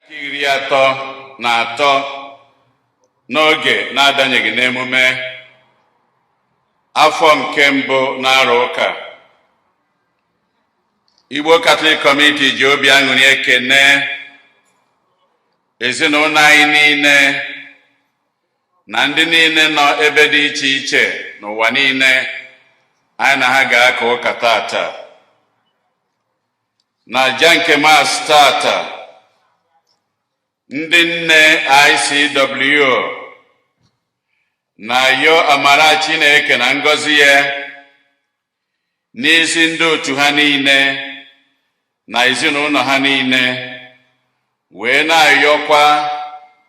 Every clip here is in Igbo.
33 n'oge na-adanyeghị n'emume afọ nke mbụ n'arọ ụka. Igbo Catholic Community ji obi aṅụrị ekene ezinụlọ anyị niile na ndị niile nọ ebe dị iche iche n'ụwa niile anyị na ha ga-aka ụka tata. Na aja nke Mass tata, ndị nne ICW na-ayọ amara Chineke na ngọzi ya n'isi ndị otu ha niile na ezinụlọ ha niile, wee na-ayọkwa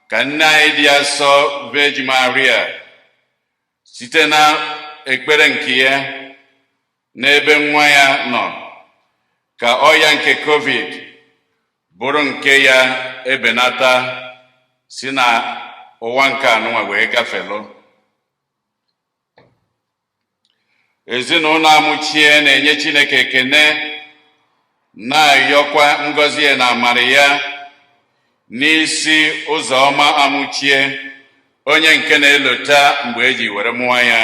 ka nne anyị dị asọ Virgin Maria site na ekpere nke ya n'ebe nwa ya nọ ka ọya nke COVID bụrụ nke ya ebenata si na ụwa nke anụnwa wee gafelụ. Ezinụlọ Amuchie na-enye Chineke ekene, na-ayọkwa ngọzi ya na amara ya n'isi Ụzọma Amuchie, onye nke na-elota mgbe eji were mụọ ya.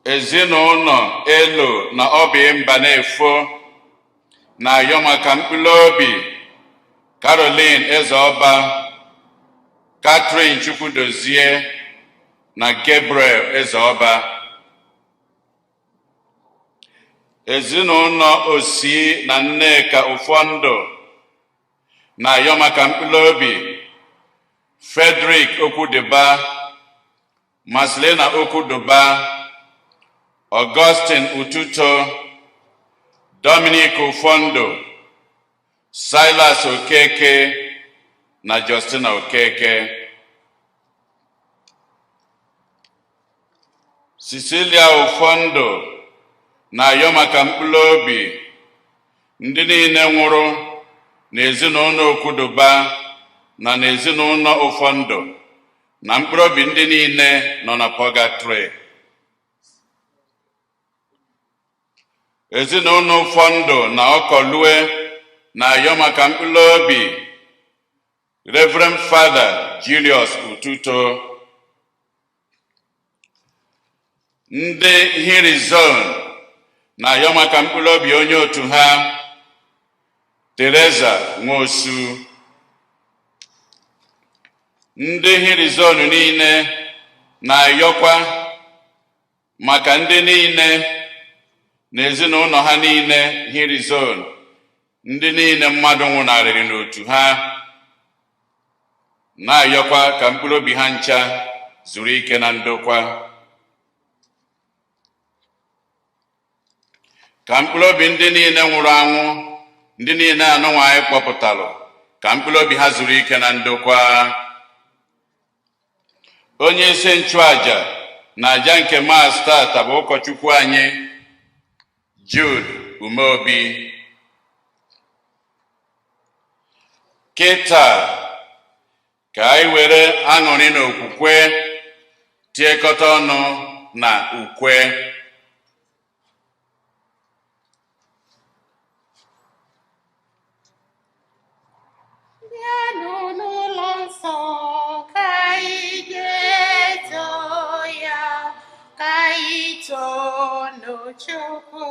Ezinụlọ Elo na Obi Mbanefo na-ayọ maka mkpụrụ obi Caroline Ezeọba, Catherine Chukwudozie na Gabriel Ezeọba. Ezinụlọ Osi na Nneka Ụfọndụ na-ayọ maka mkpụrụ obi Frederick Okwudiba, Marcelina Okwuduba, Augustine Ututo, Dominic Ụfọndụ, Silas Okeke na Justina Okeke. Cecilia Ụfọndụ na-ayọ maka mkpụrụ obi ndị niile nwụrụ n'ezinụlọ Okwuduba na n'ezinụlọ Ụfọndụ na mkpụrụ obi ndị niile nọ na pọgatrị. Ezinụlọ Ụfọndụ na Ọkọlue na-ayọ maka mkpụrụ obi Reverend Father Julius Ututo. Ndị Hiri Zone na-ayọ maka mkpụrụ obi onye otu ha Teresa Nwosu. Ndị Hiri Zone niile na-ayọkwa maka ndị niile na ezinụlọ ha niile Hiri Zone, ndị niile mmadụ nwụnarịrị n'otu ha, na-ayọkwa ka mkpụrụ obi ha ncha zuru ike na ndokwa. Ka mkpụrụ obi ndị niile nwụrụ anwụ, ndị niile anụnwa anyị kpọpụtalụ, ka mkpụrụ obi ha zuru ike na ndokwa. Onye isi nchụaja na aja nke Mass tata bụ ụkọchukwu anyị Jude Umeobi. Kịta ka anyị were aṅụrị na okwukwe tiekọta ọnụ na ukwe. Bịanụ n'ụlọ nsọ ka anyị jee too ya, ka anyị toonụ Chukwu.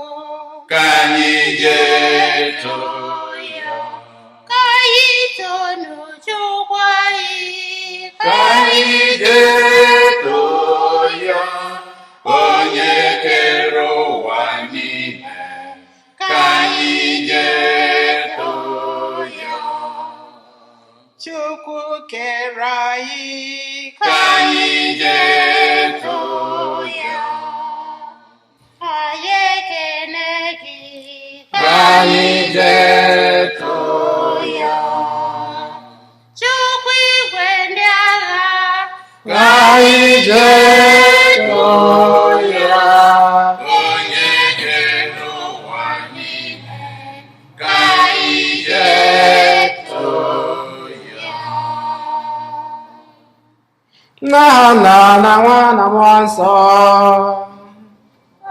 Ka anyị jee too ya, ka anyị toonụ Chukwu anyị. Ka anyị jee too ya, onye kere ụwa niile. Ka anyị jee too ya. Chukwu kere anyị. Ka anyị jee too ya. Anyị ekene gị. Ka anyị jee too ya. Chukwu igwe ndị agha. Ka anyị jee too ya, onye kere ụwa niile. Ka anyị jee too ya. N'aha Nna na Nwa na Mmụọ Nsọ.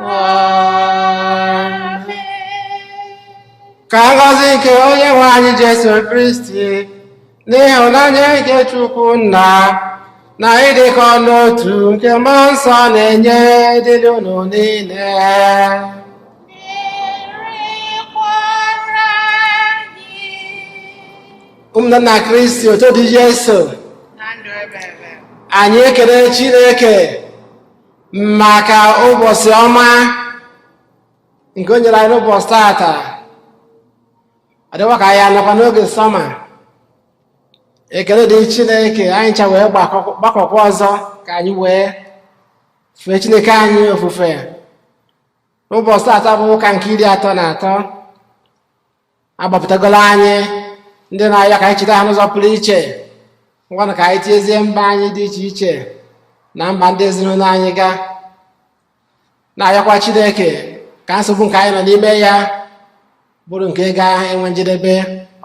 Amen. Amen. Ka ngọzi nke onye nwe anyị Jesu Kristi, n'ịhụnanya nke Chukwu Nna, na ịdịkọ n'otu nke Mmụọ Nsọ na-enye dịrị unu niile. Dịrịkwara gị. Ụmụnna na Kristi, otu dị Jesu. Na ndụ ebe ebe. Anyị ekele Chineke maka ụbọchị ọma nke o nyere anyị n'ụbọchị tata. Ọ dịkwa ka anyị anọkwa n'oge summer. Ekele dị Chineke, anyị ncha wee gbakọkwa ọzọ ka anyị wee fee Chineke anyị ofufe. N'ụbọchị tata bụ ụka nke 33. Agbapụtagolo anyị ndị na-ayọ ka anyị cheta ha n'ụzọ pụrụ iche. Ngwanụ, ka anyị tiezie mba anyị dị iche iche na mba ndị ezinụlọ anyị ga na-ayọkwa Chineke ka nsogbu nke anyị nọ n'ime ya bụrụ nke ga-enwe njedebe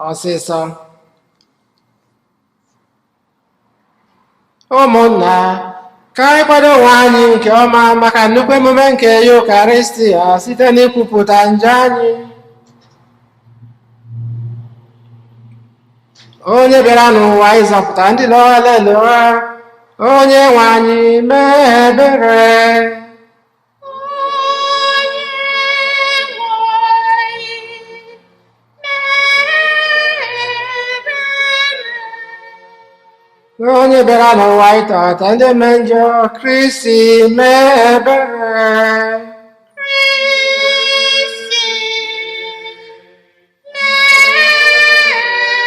ọsịsọ. Ụmụnna, ka anyị kwado onwe anyị nke ọma maka nnukwu emume nke Yukaristia site n'ikwupụta njọ anyị. Onye bịara n'ụwa ịzọpụta ndị lọlelụa, onye nwe anyị mee ebere. Onye nwe anyị mee ebere. Onye bịara n'ụwa ịtọta ndị eme njọ, Kristi mee ebere. Kristi mee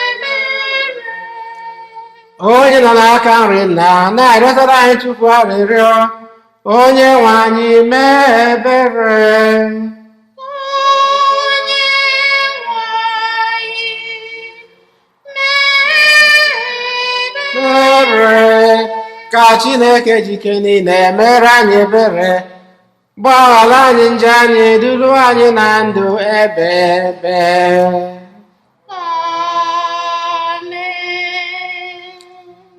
ebere. Onye nọ n'aka nri nna na-arịọtara anyị Chukwu arịrịọ, onye nwe anyị mee ebere. Onye nwe anyị mee Ebere ka Chineke jike niile mere anyị ebere, gbaghara anyị njọ anyị, duru anyị na ndụ ebe ebe. Amen.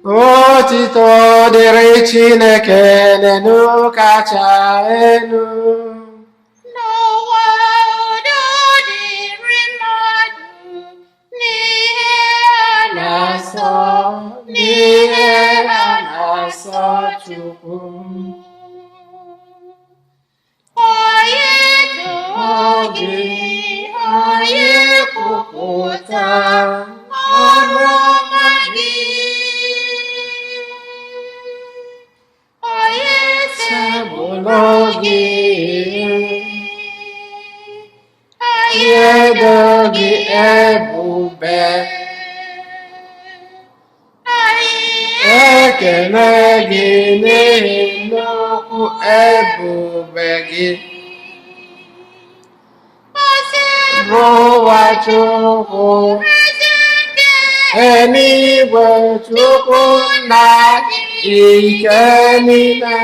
Otito dịrị Chineke n'elu kacha elu. N'ụwa udo dịrị mmadụ n'ihe a na-asọ, n'ihe a na-asọ Chukwu. Onye too gị, onye kwupụta ọrụ ọma gị. Onye Sebụlụ gị, anyị edo gị ebube, anyị ekele gị n'ihi nnukwu ebube gị. N'ụwa Chukwu, eluigwe Chukwu na ike niile.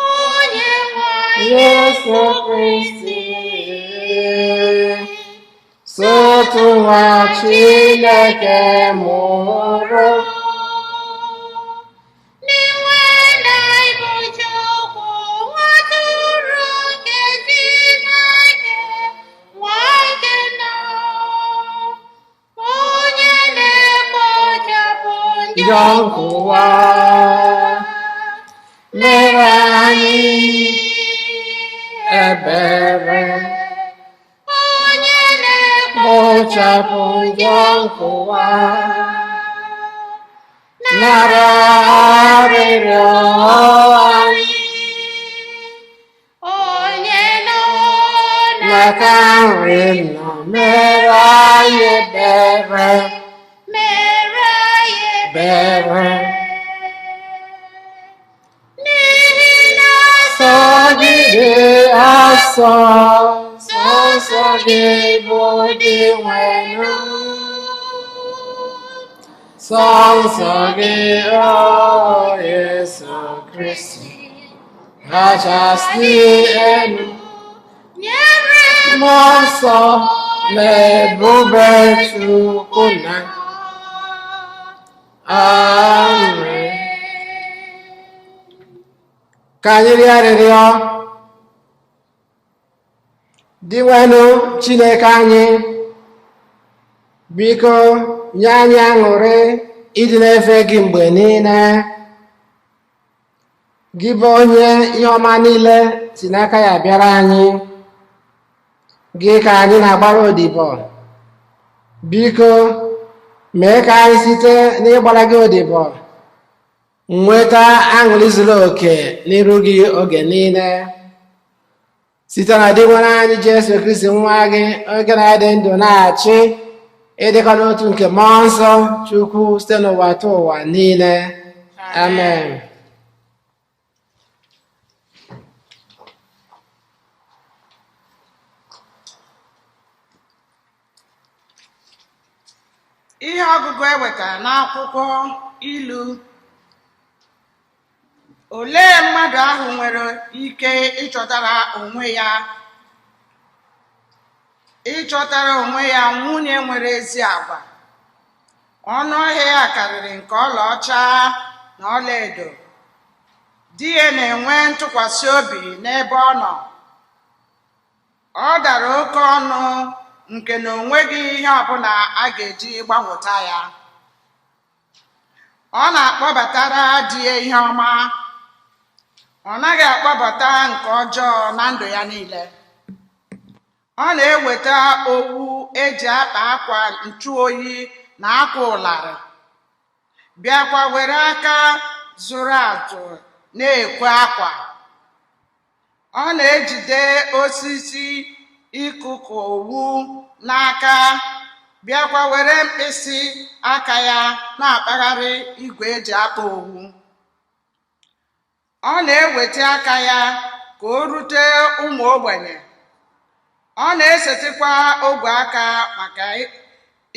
Onye nwe Yesu Kristi, sotu nwa Chineke mụrụ. N'inwe na ịbụ Chukwu, nwatụrụ nke Chineke, nwa nke nna, onye na-ekpochapụ Njọ nke ụwa, mere anyị ebere. Onye Kpochapụ njọ nke ụwa, nara arịrịọ anyị. Onye nọ N'aka nri nna mere anyị ebere. Mere anyị Ebere. N'ihi na Sọ gị dị asọ, sọsọ gị bụ Dinwenụ. Sọ nsọ gị, o Jesu Kristi, kachasị elu. Nyere Mmụọ Nsọ na ebube Chukwu na. Amen. Ka anyị rịọ arịrịọ. Dinwenụ Chineke anyị, biko nye anyị aṅụrị ịdị na-efe gị mgbe niile. Gị bụ onye ihe ọma niile si n'aka ya bịara anyị, gị ka anyị na-agbara odibo. Biko mee ka anyị site n'ịgbara gị odibo nweta aṅụrị zuru oke n'iru gị oge niile, site na Dinwenụ anyị Jesu Kristi nwa gị, oge na-adị ndụ na-achị ịdịkọ n'otu nke Mmụọ Nsọ Chukwu site n'ụwa tụ ụwa niile. Amen. Ihe ọgụgụ e wetara n'akwụkwọ Ilu. Olee mmadụ ahụ nwere ike ịchọtara onwe ya nwunye nwere ezi agwa? Ọnụ ahịa ya karịrị nke ọlaọcha na ọlaedo. Di ya na-enwe ntụkwasị obi n'ebe ọ nọ. Ọ dara oke ọnụ nke na o nweghị ihe ọbụla a ga-eji gbanweta ya. Ọ na-akpọbatara di ya ihe ọma. Ọ naghị akpọbata nke ọjọọ na ndụ ya niile. Ọ na-eweta owu eji akpa akwa nchụoyi na akwa ụlarị, bịakwa were aka zụrụ azụ na-ekwe akwa. Ọ na-ejide osisi ịkụkụ owu n'aka, bịakwa were mkpịsị aka ya na-akpagharị igwe eji akpa owu. Ọ na-eweta aka ya ka o rute ụmụ ogbenye. Ọ na-esetịkwa ogwe aka maka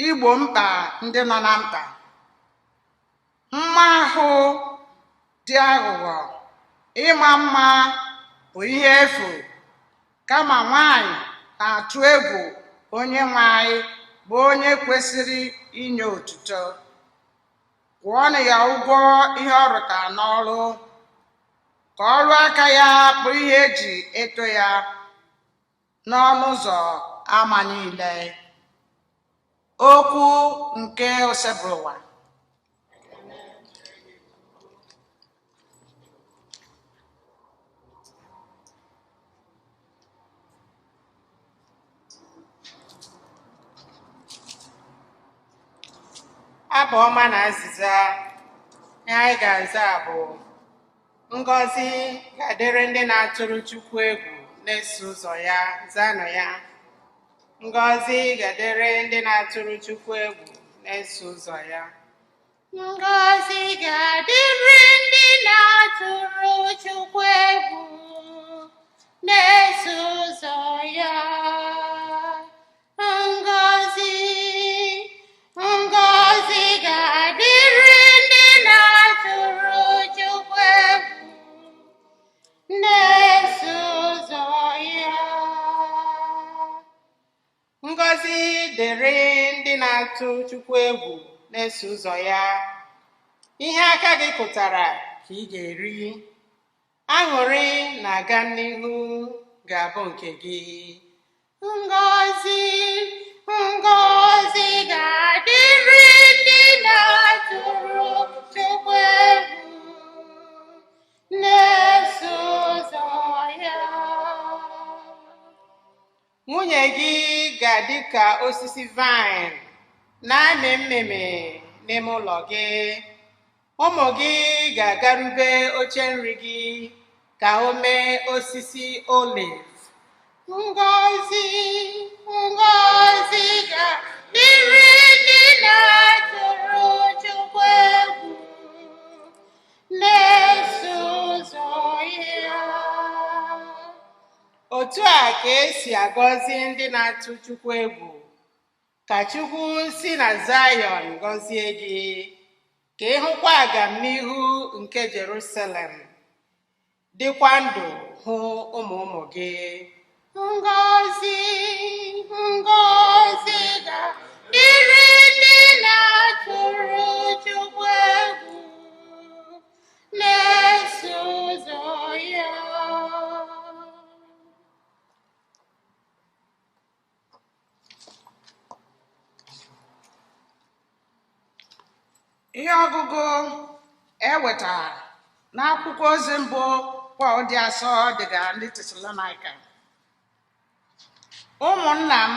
igbo mkpa ndị nọ na mkpa. Mma ahụ dị aghụghọ, ịma mma bụ ihe efu, kama nwanyị na-atụ egwu Onyenwe anyị bụ onye kwesịrị inye otuto. Kwụọnụ ya ụgwọ ihe ọ rụtara n'ọrụ, ka ọrụ aka ya bụrụ ihe eji eto ya n'ọnụ ụzọ ama niile. Okwu nke Osebụrụwa. Abụ ọma na azịza. Ihe anyị ga-aza bụ: Ngọzi ga-adịrị ndị na-atụrụ Chukwu egwu na-eso ụzọ ya. Zanụ ya. Ngọzi ga-adịrị ndị na-atụrụ Chukwu egwu na-eso ụzọ ya. Ngọzi ga-adịrị ndị na-atụrụ Chukwu egwu na-eso ụzọ ya. Ngọzi, ngọzi ga-adịrị ndị na-atụrụ Chukwu egwu na-eso ụzọ ya. Ngọzi dịrị ndị na-atụ Chukwu egwu na-eso ụzọ ya. Ihe aka gị kụtara ka ị ga-eri. Aṅụrị na-aga n'ihu ga-abụ nke gị. Ngọzi, ngọzi ga-adịrị ndị na-atụrụ Chukwu egwu na-eso ụzọ ya. Nwunye gị ga-adị ka osisi vaịn na-amị mmịmị n'ime ụlọ gị. Ụmụ gị ga-agarube oche nri gị ka o mee osisi oliv. Ngọzi, ngọzi ga-adịrị ndị na-atụrụ Chukwu egwu na-eso ụzọ ya. Otu a ka esi agọzi ndị na-atụ Chukwu egwu. Ka Chukwu si na Zayọn gọzie gị, ka ị hụkwa agamnihu nke Jerusalem, dịkwa ndụ hụ ụmụ ụmụ gị. Ngọzi, ngọzi ga-adịrị ndị na-atụrụ Chukwu egwu na-eso ụzọ ya. Ihe ọgụgụ e wetara n'akwụkwọ ozi mbụ Pọl dị asọ degara ndị Tesalonaịka. Ụmụnna m,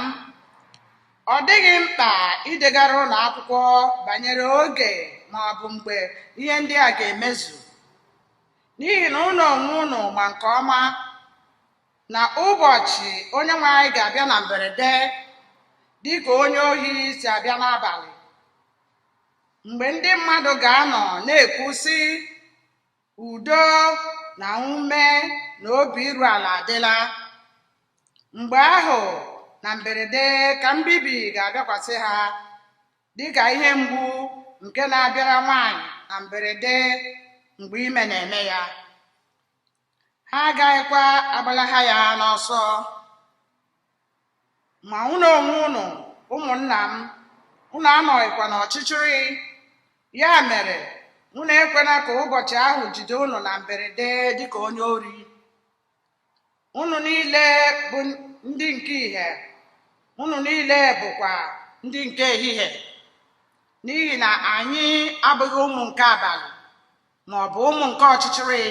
ọ dịghị mkpa idegara unu akwụkwọ banyere oge ma ọ bụ mgbe ihe ndị a ga-emezu, n'ihi na unu onwe unu ma nke ọma na ụbọchị Onyenwe anyị ga-abịa na mberede dị ka onye ohi si abịa n'abalị. Mgbe ndị mmadụ ga-anọ na-ekwu sị, udo na ume na obi iru ala adịla, mgbe ahụ na mberede ka mbibi ga-abịakwasị ha dịka ihe mgbu nke na-abịara nwaanyị na mberede mgbe ime na-eme ya. Ha agaghịkwa agbalaha ya n'ọsọ. Ma unu onwe unu, ụmụnna m, unu anọghịkwa n'ọchịchịrị, ya mere unu ekwela ka ụbọchị ahụ jide unu na mberede dịka onye ori. Unu niile bụ ndị nke ìhè, unu niile bụkwa ndị nke ehihie, n'ihi na anyị abụghị ụmụ nke abalị ma ọ bụ ụmụ nke ọchịchịrị.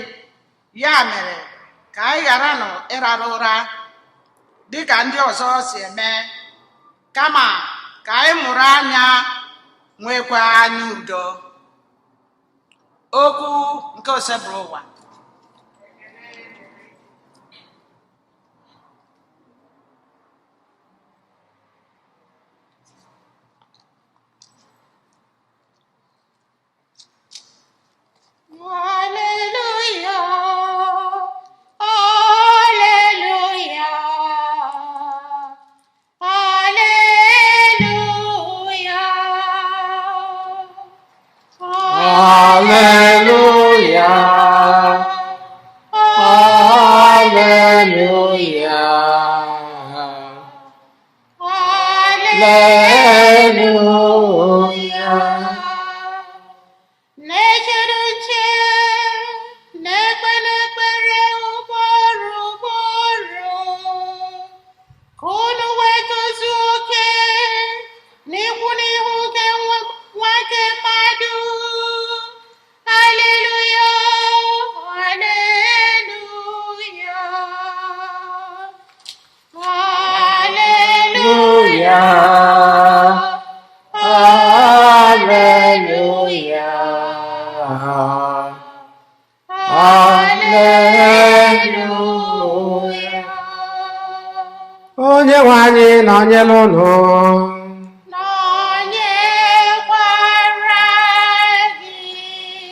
Ya mere ka anyị gharanụ ịrara ụra dịka ndị ọzọ si eme, kama ka anyị mụrụ anya nwekwa anya udo. Okwu nke Osebụrụwa. Alleluia, Alleluia, Alleluia. Alleluia, Alleluia, Alleluia. Na-echere uche, na-ekpe n'ekpere ugboro ugboro, ka unu wee tozuo oke n'ikwu n'ihu nke nwa nke mmadụ. Alleluia, Alleluia, Alleluia, Alleluia, Alleluia. Onye nwe anyị nọnyere unu. Nọnyekwara gị.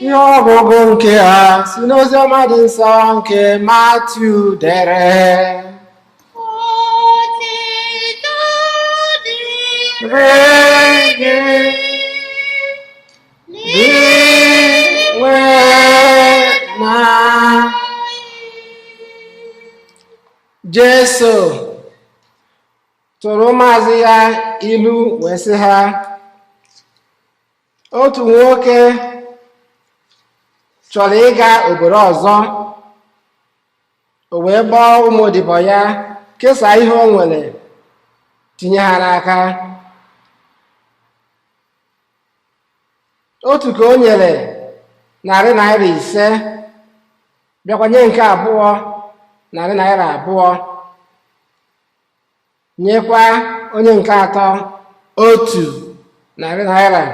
Ihe ọgụgụ nke a si n'ozi ọma dị nsọ nke Matiu dere. Otito dịrị Gị gị, dị nwe na Jesu tụrụ ụmụazụ ya ilu wee sị ha, otu nwoke chọrọ ịga obodo ọzọ, o wee kpọọ ụmụ odibo ya kesaa ihe o nwere tinye ha n'aka. Otu ka o nyere ₦500, bịakwa nye nke abụọ ₦200, nyekwa onye nke atọ ₦100.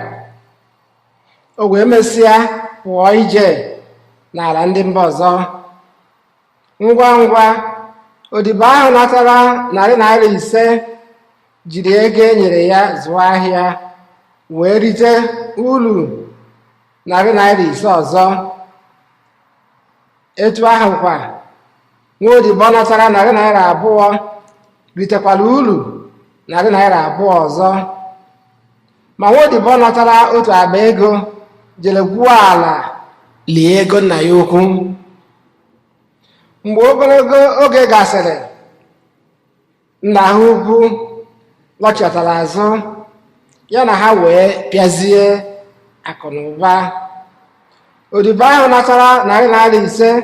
O wee mesịa pụọ ije n'ala ndị mba ọzọ. Ngwa ngwa odibo ahụ natara ₦500 jiri ego e nyere ya zụọ ahịa wee rite uru ₦500 ọzọ. Etu ahụ kwa, nwa odibo natara ₦200 ritekwara uru ₦200 ọzọ. Ma nwa odibo natara otu akpa ego jere gwuo ala lie ego nna ya ukwu. Mgbe ogologo oge gasịrị, nna ha ukwu lọchatara azụ, ya na ha wee pịazie akụ na ụba. Odibo ahụ natara ₦500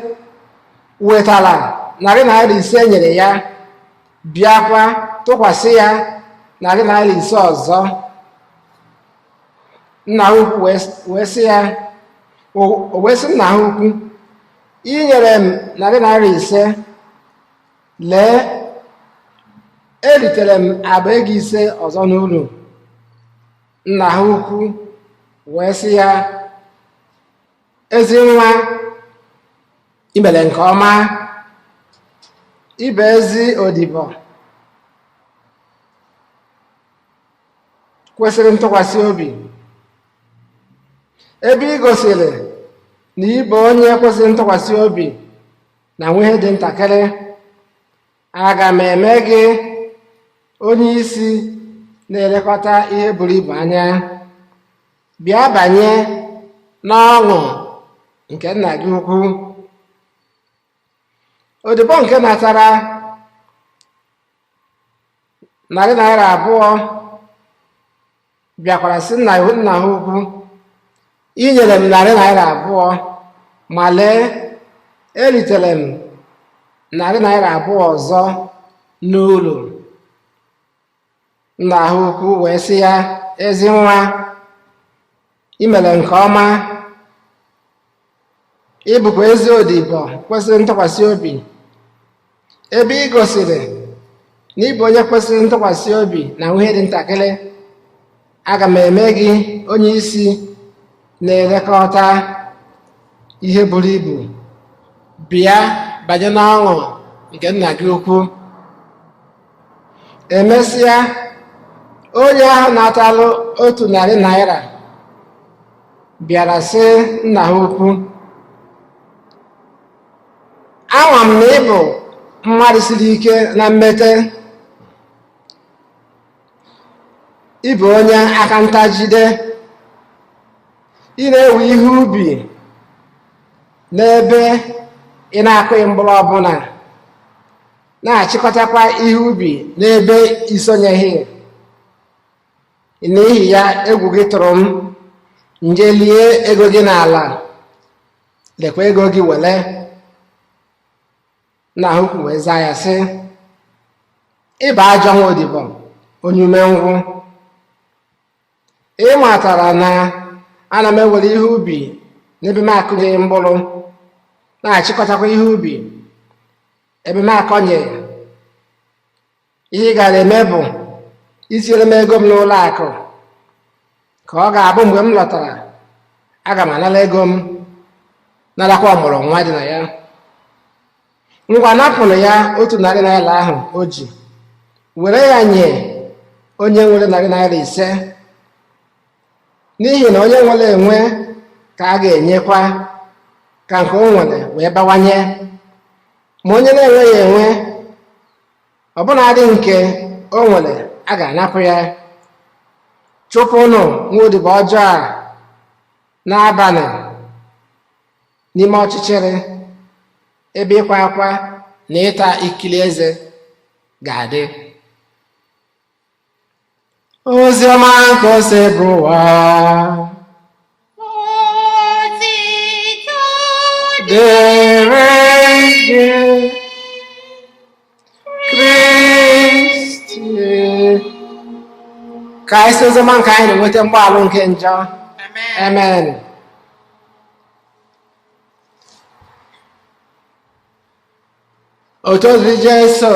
wetara ₦500 e nyere ya, bịakwa tụkwasị ya ₦500 ọzọ. Nna ha ukwu wee sị ya, o wee sị nna ha ukwu, ị nyere m narị naira 5, lee, eritere m akpa ego 5 ọzọ n'uru. Nna ha ukwu wee sị ya, ezi nwa, ị mere nke ọma, ị bụ ezi odibo kwesịrị ntụkwasị obi. Ebe ị gosiri na ị bụ onye kwesịrị ntụkwasị obi na nwa ihe dị ntakịrị, aga m eme gị onye isi na-elekọta ihe buru ibu anya. Bịa banye n'ọṅụ nke nna gị ukwu. Odibo nke natara narị naira 2 bịakwara sị nna ha ukwu, ị nyere m narị naira 2, ma lee, eritere m narị naira 2 ọzọ n'uru. Nna ha ukwu wee sị ya, ezi nwa, ị mere nke ọma, ị bụkwa ezi odibo kwesịrị ntụkwasị obi. Ebe ị gosiri na ị bụ onye kwesịrị ntụkwasị obi na ihe dị ntakịrị, aga m eme gị onye isi na-elekọta ihe buru ibu. Bịa banye n'ọṅụ nke nna gị ukwu. Emesịa, onye ahụ natalụ 100 naira bịara sị nna ha ukwu, ama m na ị bụ mmadụ siri ike na mmete, ị bụ onye aka ntajide, ị na-ewe ihe ubi n'ebe ị na-akụghị mkpụrụ ọbụla, na-achịkọtakwa ihe ubi n'ebe isonyeghị. N'ihi ya, egwu gị tụrụ m, m je lie ego gị n'ala, lekwa ego gị wele. Nna ha ukwu wee zaa ya sị, ị bụ ajọ nwa odibo, onye umengwụ. Ị matara na ana m ewere ihe ubi n'ebe m akụnyeghị mkpụrụ, na-achịkọtakwa ihe ubi ebe m akọnyeghị. Ihe ị gara eme bụ itinyere m ego m n'ụlọ akụ, ka ọ ga-abụ mgbe m lọtara, aga m anara ego m, narakwa ọmụrụ nwa dị na ya. Ngwa, napụrụ ya 100 naira ahụ o ji, were ya nye onye nwere narị naira 5, n'ihi na onye nwere enwe ka a ga-enyekwa, ka nke o nwere wee bawanye, ma onye na-enweghị enwe, ọbụnadị nke o nwere, a ga-anapụ ya. Chụpụnụ nwa odibo ọjọọ a n'abalị n'ime ọchịchịrị, ebe ịkwa akwa na ịta ikili eze ga-adị. Ozi ọma nke Osebụrụwa. Otito dịrị gị, Kristi. Ka anyị si oziọma nke anyị na-enweta mgbaghalụ nke njọ. Amen. Amen. Otu ozi Jesu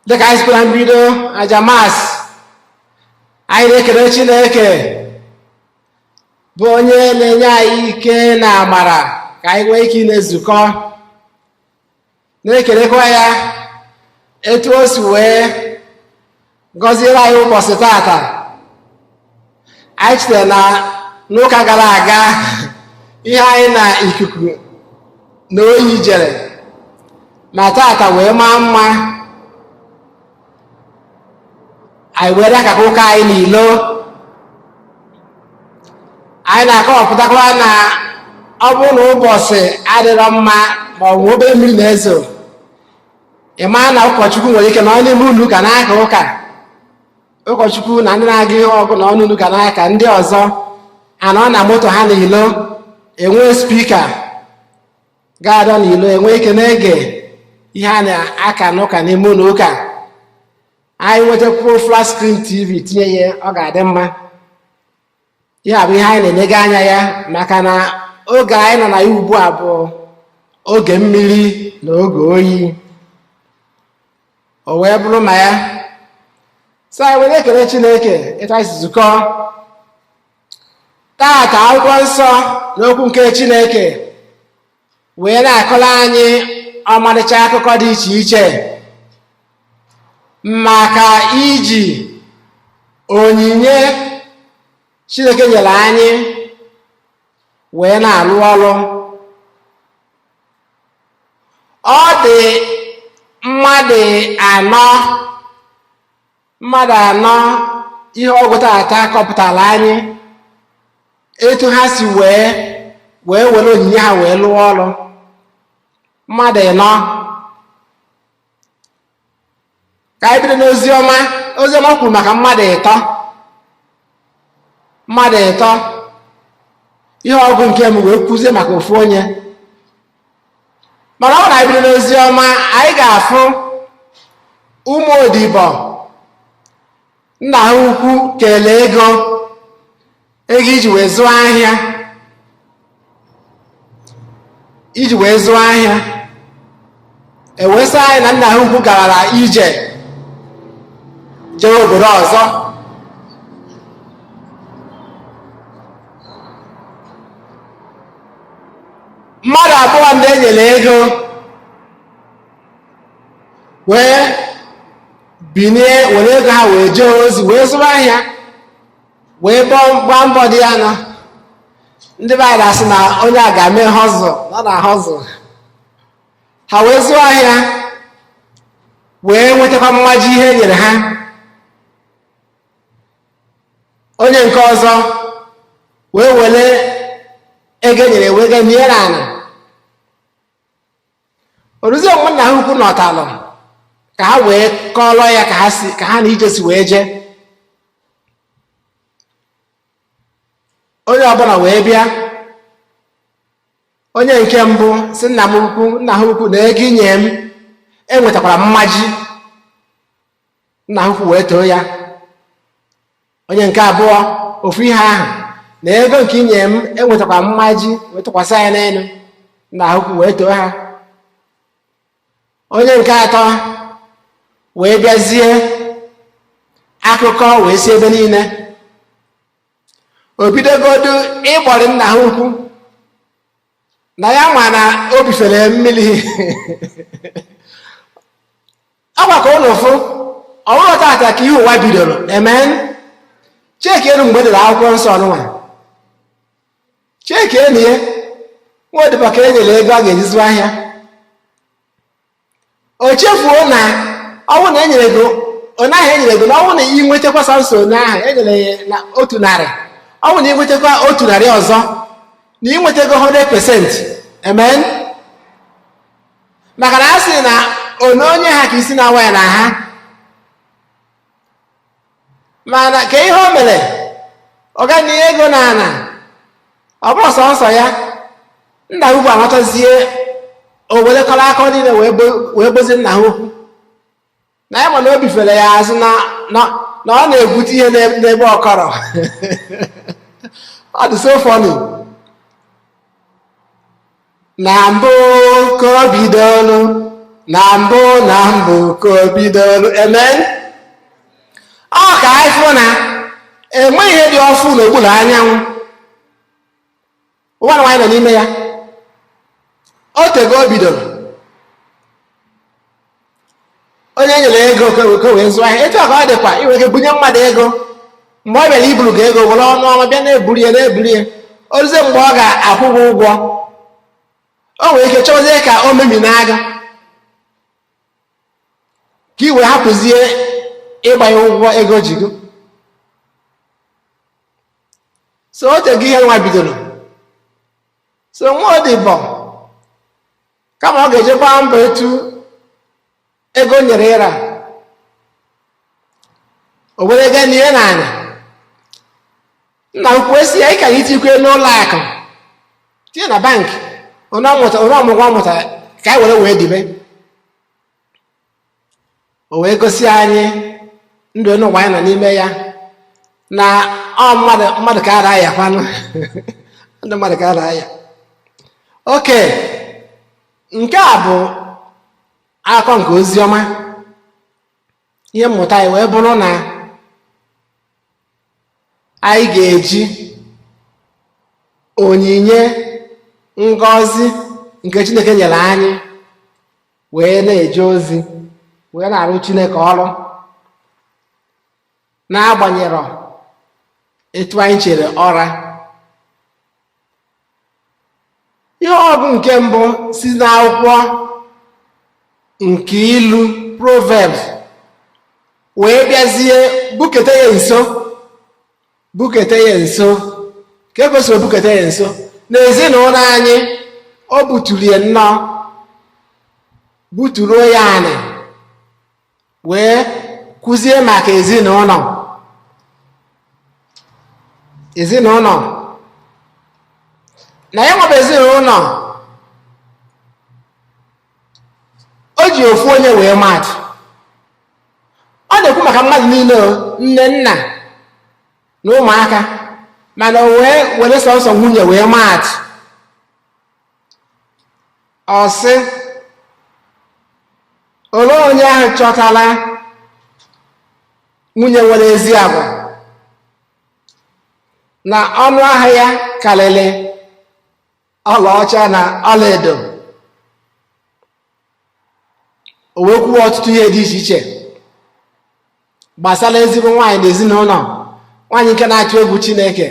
dịka anyị sikwara mbido aja Mass, anyị na-ekele Chineke bụ onye na-enye anyị ike na amara ka anyị nwee ike na-ezukọ, na-ekelekwa ya etu o si wee gọziere anyị ụbọchị tata. Anyị chere na n'ụka gara aga ihe anyị na ikuku na oyi jere, ma tata wee maa mma, anyị were akaka ụka anyị n'ilo. Anyị na-akọwapụtakwa na ọ bụrụ na ụbọchị adịrọ mma ma ọ bụ obere mmiri na-ezo, ị maa na ụkọchukwu nwere ike nọ n'ime ụlọ ụka na-aka ụka. Ụkọchukwu na ndị na-aga ihe ọgụ na ọnụ ụlọ ụka n'aka, ndị ọzọ anọ na moto ha n'ilo, enwee speaker ga-adọ n'ilo, enwe ike na-ege ihe a na-aka n'ụka n'ime ụlọ ụka. Anyị nwetakwuo flat screen TV tinye ya, ọ ga-adị mma. Ihe a bụ ihe anyị na-enega anya ya, maka na oge anyị nọ na ya ugbu a bụ oge mmiri na oge oyi. O wee bụrụ ma ya so anyị wee na-ekele Chineke etu anyị si zukọ taata. Akwụkwọ nsọ na okwu nke Chineke wee na-akọrọ anyị ọmarịcha akụkọ dị iche iche maka iji onyinye Chineke nyere anyị wee na-alụ ọrụ. Ọ dị mmadụ anọ, mmadụ anọ ihe ọgụgụ taata kọpụtara anyị etu ha si wee wee were onyinye ha wee lụọ ọrụ. Mmadụ ịnọ. Ka anyị bido n'ozi ọma. Ozi ọma kwuru maka mmadụ ịtọ, mmadụ ịtọ. Ihe ọgụgụ nke mbụ wee kwuzie maka ofu onye. Mana ọ bụrụ na anyị bido n'ozi ọma, anyị ga-afụ ụmụ odibo nna ha ukwu kelee ego, ego iji wee zụọ ahịa, iji wee zụọ ahịa. E wee sị anyị na nna ha ukwu gara ije jee obodo ọzọ. Mmadụ abụọ ndị e nyere ego wee binie were ego ha wee jee ozi, wee zụrụ ahịa, wee gbaa mbọ dị ya nọ. Ndị be anyị na-asị na onye a ga-eme hustle, nọ na hustle. Ha wee zụọ ahịa, wee nwetakwa mmaji ihe e nyere ha. Onye nke ọzọ wee were ego e nyere wee gaa nie n'ala. O ruzie mgbe nna ha ukwu nọtalụ ka ha wee kọọrọ ya ka ha si, ka ha na ije si wee jee, onye ọbụla wee bịa. Onye nke mbụ sị nna m ukwu, nna ha ukwu, na ego i nye m enwetakwara mmaji. Nna ha ukwu wee too ya. Onye nke abụọ, ofu ihe ahụ, na ego nke i nye m enwetakwara mmaji, wee tụkwasị ya n'elu. Nna ha ukwu wee too ha. Onye nke atọ wee bịazie, akụkọ wee si ebe niile. O bidogodu ịgbọrị nna ha ukwu na ya ma na o bifere mmiri akwa ka ụnụ fụ. Ọ bụrọ tata ka ihe ụwa bidoro. Amen. Cheki elu mgbe e dere akwụkwọ nsọ ọnụnwa, cheki elu ya. Nwa odibo ka e nyere ego a ga-eji zụọ ahịa, o chefuo na ọ bụrụ na e nyere gị onye ahụ e nyere gị, na ọ bụrụ na ị nwetakwa samson onye ahụ e nyere ya na 100, ọ bụrụ na ị nwetakwa 100 ọzọ, na ị nwetago 100%. Amen. Maka na a sị na onye onye ha ka isi na-awa ya na ha mana ka ihe o mere ọ ga nye ego na ana, ọ bụrụ sọnsọ ya. Nna ha ukwu anatazie, o werekọrọ aka niile wee bozie nna ha ukwu na ya ma na o bifere ya azụ, na na ọ na-egwute ihe n'ebe ọkọrọ. Ọ dị so funny. Na mbụ ka o bidolu, na mbụ, na mbụ ka o bidolu. Amen. Ọ ka anyị fụ na enweghị ihe dị ọfụ n'okpuru anyanwụ. Ụwa na nwaanyị nọ n'ime ya, o tego o bidoro. Onye e nyere ego ka o wee zụọ ahịa, etu a ka ọ dịkwa. Ị nwere ike bunye mmadụ ego, mgbe ọ bịara iburu gị ego, were ọnụ ọma bịa na-eburu ya, na-eburu ya. O ruzie mgbe ọ ga-akwụ gị ụgwọ, o nwere ike chọzie ka o memina gị ka i wee hapụzie ịgba ya ụgwọ ego ji gị. So o tego ihe nwa bidoro. So nwa odibo, kama ọ ga-eje gbaa mbọ etu ego nyere ịra, o were ego nie n'ala. Nna ukwu esi ya, ị ka itikwe n'ụlọ akụ, tinye na bank, onye ọmụgwọ ọ mụtara ka anyị were wee dibe. O wee gosi anyị Ndụ n'ụwa anyị nọ n'ime ya na ọ mmadụ mmadụ ka a na-ayakwanụ, ndụ mmadụ ka a na-aya. Oke nke a bụ akụkọ nke ozi ọma. Ihe mmụta anyị wee bụrụ na anyị ga-eji onyinye ngọzi nke Chineke nyere anyị wee na-eje ozi, wee na-arụ Chineke ọrụ, n'agbanyeghị etu anyị chere ọra. Ihe ọgụ nke mbụ si n'akwụkwọ nke ilu, Proverbs, wee bịazie bukete ya nso, bukete ya nso ka e kwesịrị bukete ya nso n'ezinụlọ anyị. O buturu ya nnọọ, buturuo ya anị, wee kụzie maka ezinụlọ. Ezinụlọ na ya nwebe ezinụlọ, o ji ofu onye wee maatụ. Ọ na-ekwu maka mmadụ niile o, nne, nna na ụmụaka, mana o wee were sọsọ nwunye wee maatụ. Ọ sị, olee onye ahụ chọtara nwunye nwere ezi agwa, na ọnụ ahịa ya karịrị ọlaọcha na ọlaedo? O wee kwuo ọtụtụ ihe dị iche iche gbasara ezigbo nwaanyị na ezinụlọ, nwaanyị nke na-atụ egwu Chineke.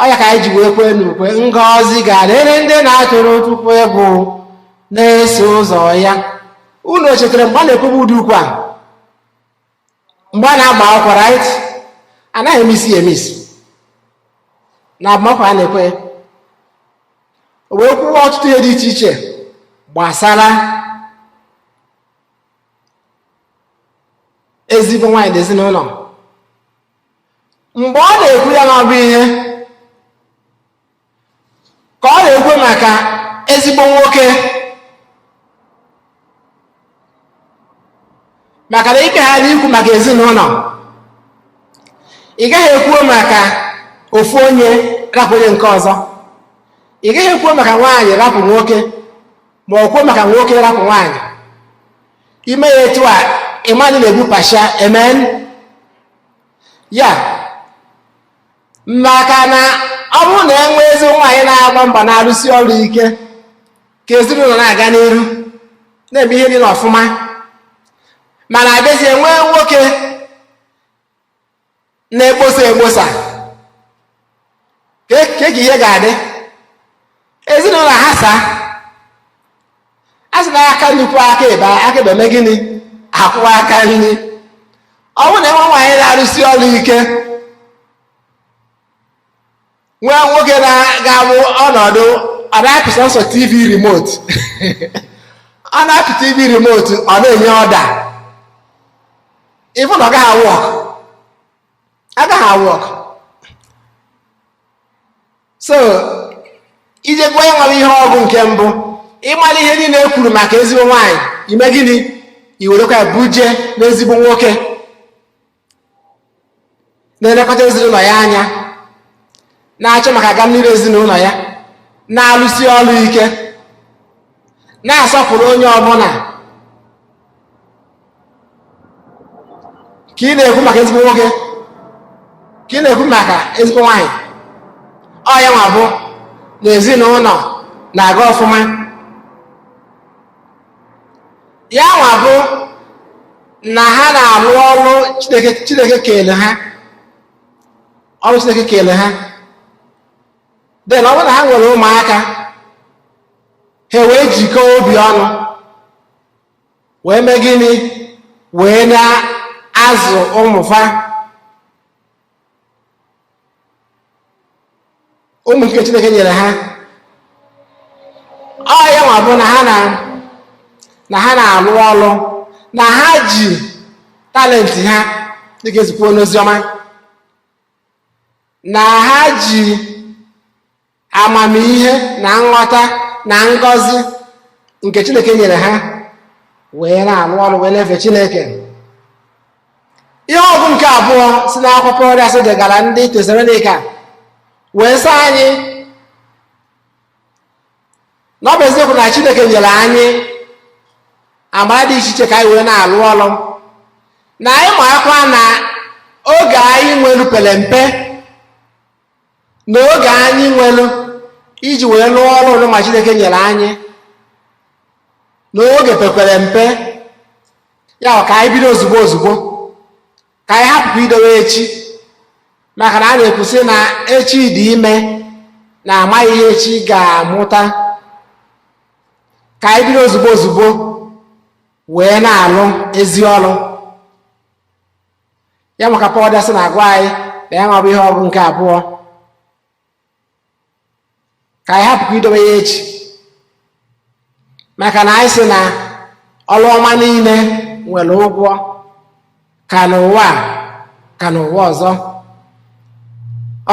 Ọ ya ka anyị ji wee kwee n'ukwe, ngọzi ga-adịrị ndị na-atụrụ Chukwu egwu, na-eso ụzọ ya. Unu o chetara mgbe a na-ekwebe ụdị ukwe a mgbe a na-agba akwụkwọ, right? Anaghị emisi emisi na agbamakwụkwọ a na-ekwe. O wee kwuo ọtụtụ ihe dị iche iche gbasara ezigbo nwaanyị na ezinụlọ. Mgbe ọ na-ekwu ya na ọ bụ ihe ka ọ na-ekwu maka ezigbo nwoke, maka na ike ghara ikwu maka ezinụlọ, ị gaghị ekwuo maka ofu onye rapụ onye nke ọzọ. Ị gaghị ekwuo maka nwaanyị rapụ nwoke, ma ọ kwuo maka nwoke rapụ nwaanyị. Ime ya etu a, ịmadụ na-egbu pasha. Amen. Ya maka na ọ bụrụ na e nwee ezi nwaanyị na-agba mbọ, na-arụsi ọrụ ike ka ezinụlọ na-aga n'iru, na-eme ihe niile ọfụma, mana abịazie nwee nwoke na-ekposa ekposa, ka ka ihe ga-adị ezinụlọ ha saa. A sị na aka nnukwu aka ebe aka ebe eme gịnị? Akwụwa aka nri. Ọ bụrụ na enwe nwaanyị na-arụsi ọrụ ike, nwee nwoke na-ga-abụ ọnọdụ ọ na-apị sọsọ TV remote, ọ na-apị TV remote, ọ na-enye ọda, ịfụ na ọ gaghị a-work, agaghị a-work. So ije gụọ ya nwere ihe ọgụ nke mbụ, ịmara ihe niile e kwuru maka ezigbo nwaanyị, ime gịnị? I werekwa ya buje n'ezigbo nwoke na-elekọta ezinụlọ ya anya, na-achọ maka agamnihu ezinụlọ ya, na-alụsi ọrụ ike, na-asọpụrụ onye ọbụla. Ka ị na-ekwu maka ezigbo nwoke, ka ị na-ekwu maka ezigbo nwaanyị, ọ ya nwa bụ na ezinụlọ na-aga ọfụma. Ya nwa bụ na ha na-arụ ọrụ Chineke, Chineke kele ha, ọrụ Chineke kele ha. Then ọ bụrụ na ha nwere ụmụaka, ha wee jikọọ obi ọnụ wee mee gịnị? Wee na-azụ ụmụfa, ụmụ nke Chineke nyere ha. Ọ ya nwa bụ na ha na-alụ ọlụ, na ha ji talent ha, dịka ezikwuo n'oziọma, na ha ji amamihe na nghọta na ngọzi nke Chineke nyere ha. Wee na-alụ ọrụ, wee na-efe Chineke. Ihe ọgụgụ nke abụọ si n'akwụkwọ Pọl asị degara ndị Tesalonika wee sị anyị na ọ bụ eziokwu na Chineke nyere anyị amara dị iche iche ka anyị wee na-alụ ọrụ, na anyị marakwa na oge anyị nwelu pere mpe, na oge anyị nwelu iji wee lụọ ọrụ ma Chineke nyere anyị n'oge pekwere mpe. Ya ka anyị bido ozugbo ozugbo, ka anyị hapụkwa idowe echi, maka na a na-ekwusị na echi dị ime, na amaghị ihe echi ga-amụta. Ka anyị bido ozugbo ozugbo wee na-alụ ezi ọrụ ya, maka Pọl dasị na-agwa anyị na ya nwa bụ ihe ọgụgụ nke abụọ, ka anyị hapụkwa idobe ya echi, maka na anyị sị na ọrụ ọma niile nwere ụgwọ, ka n'ụwa a, ka n'ụwa ọzọ.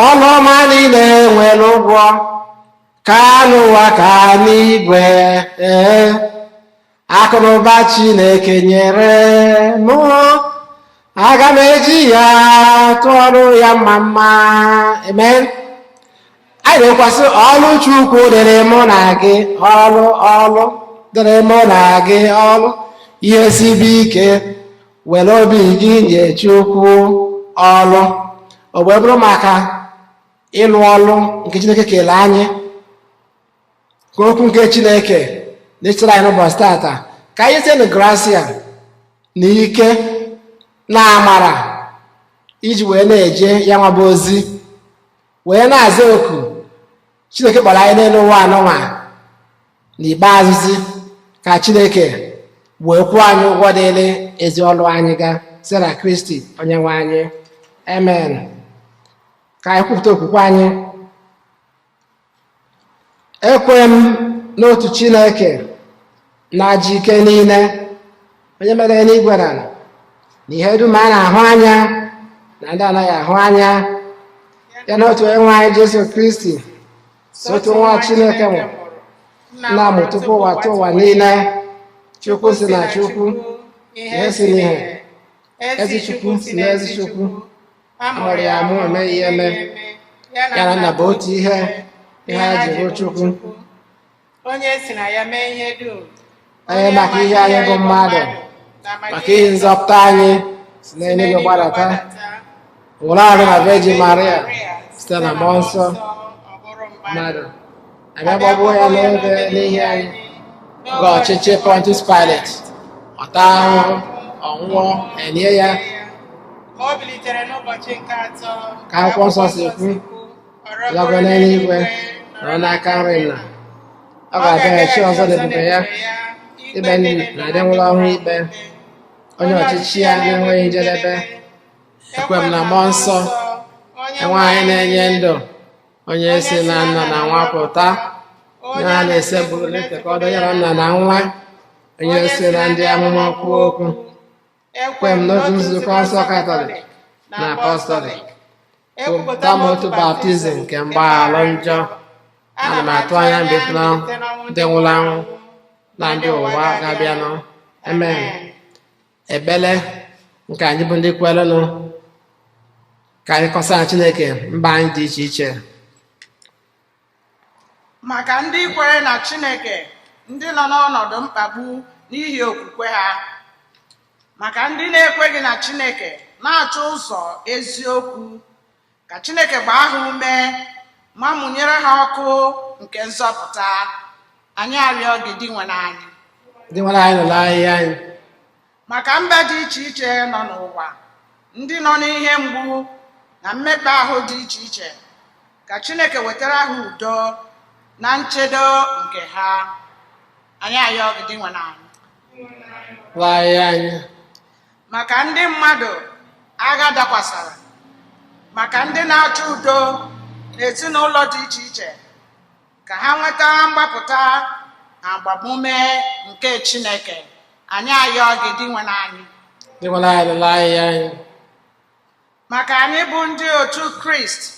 Ọrụ ọma niile nwere ụgwọ, ka n'ụwa ka n'igwe. Ee, akụnụba Chineke nyere mụ, aga m eji ya tụọrọ ya mma mma. Amen. Anyị na-ekwasị ọlụ Chukwu dịrị mụ na gị, ọlụ ọlụ dịrị mụ na gị, ọlụ ihe sibe ike, were obi gị nye Chukwu ọlụ. O wee bụrụ maka ịlụ ọlụ nke Chineke kele anyị, ka okwu nke Chineke na-echere anyị n'ụbọchị tata, ka anyị site na grasia na ike na amara iji wee na-eje ya nwa bụ ozi, wee na-aza oku Chineke kpọrọ anyị n'elu ụwa anụnwa. N'ikpeazụzi, ka Chineke wee kwụọ anyị ụgwọ dịrị ezi ọlụ anyị ga site na Kristi onye nwe anyị. Amen. Ka anyị kwupụta okwukwe anyị. Ekwe m n'otu Chineke na-aji ike niile, onye mere eluigwe na ala na ihe dum a na-ahụ anya na ndị anaghị ahụ anya, ya na otu onye nwe anyị Jesu Kristi, so otu nwa Chineke mụrụ, nna mụ tupu ụwa tụ ụwa niile, Chukwu si na Chukwu, ihe si n'ihe, ezi Chukwu si n'ezi Chukwu, a mụrụ ya amụ, emeghị ya eme, ya na nna bụ otu ihe, ihe a ji bụ Chukwu, onye si na ya mee ihe dum, onye maka ihe anyị bụ mmadụ, maka ihe nzọpụta anyị, si n'eluigwe gbadata, nwụrụ arụ na Virgin Maria, site na mmụọ nsọ mmadụ, abịa gbagbuo ya n'obe n'ihi anyị, oge ọchịchị Pontius Pilate, ọ taa ahụhụ, ọ nwụọ, enye ya, ma o bilitere n'ụbọchị nke atọ, ka akwụkwọ nsọ si kwu, lago n'eluigwe, nọrọ n'aka nri nna, ọ ga-abịaghachi ọzọ n'ebube ya, ikpe ndị na ndị nwụrụ anwụ ikpe, onye ọchịchị ya na-enweghị njedebe. Ekwe m na mmụọ nsọ, enwe anyị na-enye ndụ, onye si na nna na nwa pụta, onye a na-esebụrụ na-etekọdo ya na nna na nwa, onye si na ndị amụma kwuo okwu. Ekwe m n'otu nzukọ nsọ Katọlik na Apọstọlik, kwupụta m otu baptizim nke mgbaghara njọ. Ana m atụ anya mbilite ndị nwụrụ anwụ na ndị ụwa ga-abịanụ. Amen. Ekpere nke anyị bụ ndị kwerenụ, ka anyị kọsara Chineke mba anyị dị iche iche. Maka ndị kwere na Chineke, ndị nọ n'ọnọdụ mkpagbu n'ihi okwukwe ha, maka ndị na-ekweghị na Chineke na-achọ ụzọ eziokwu, ka Chineke gbaa ha ume ma mụnyere ha ọkụ nke nzọpụta. Anyị arịọ gị, Dinwenụ anyị. Dinwenụ anyị, nụrụ arịrịọ anyị. Maka mba dị iche iche nọ n'ụwa, ndị nọ n'ihe mgbu na mmekpa ahụ dị iche iche, ka Chineke wetara ha udo na nchedo nke ha. Anyị ayọ gị, Dinwenụ anyị. Nụrụ arịrịọ anyị. Maka ndị mmadụ agha dakwasara, maka ndị na-achọ udo n'ezinụlọ dị iche iche, ka ha nweta mgbapụta na agbamume nke Chineke. Anyị ayọ gị, Dinwenụ anyị. Dinwenụ anyị, nụrụ arịrịọ anyị. Maka anyị bụ ndị otu Kristi,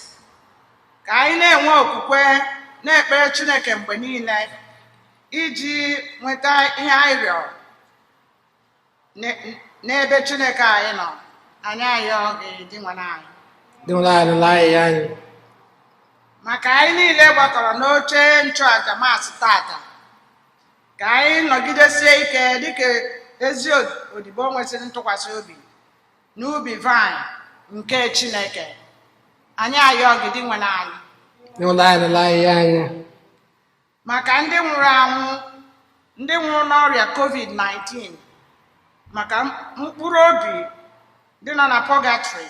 ka anyị na-enwe okwukwe, na-ekpere Chineke mgbe niile iji nweta ihe anyị rịọrọ. N'ebe Chineke anyị nọ, anyị ayọọ gị, Dinwenụ anyị. Dinwenụ anyị, nụrụ arịrịọ anyị. Maka anyị niile gbakọrọ n'oche nchụaja Maasị tata, ka anyị nọgidesie ike dịka ezi odibo nwesịrị ntụkwasị obi n'ubi vaịn nke Chineke, anyị ayọọ gị, Dinwenụ anyị. Dinwenụ anyị, nụrụ arịrịọ anyị. Maka ndị nwụrụ anwụ, ndị nwụrụ n'ọrịa COVID-19, maka mkpụrụ obi ndị nọ na pọgatrị,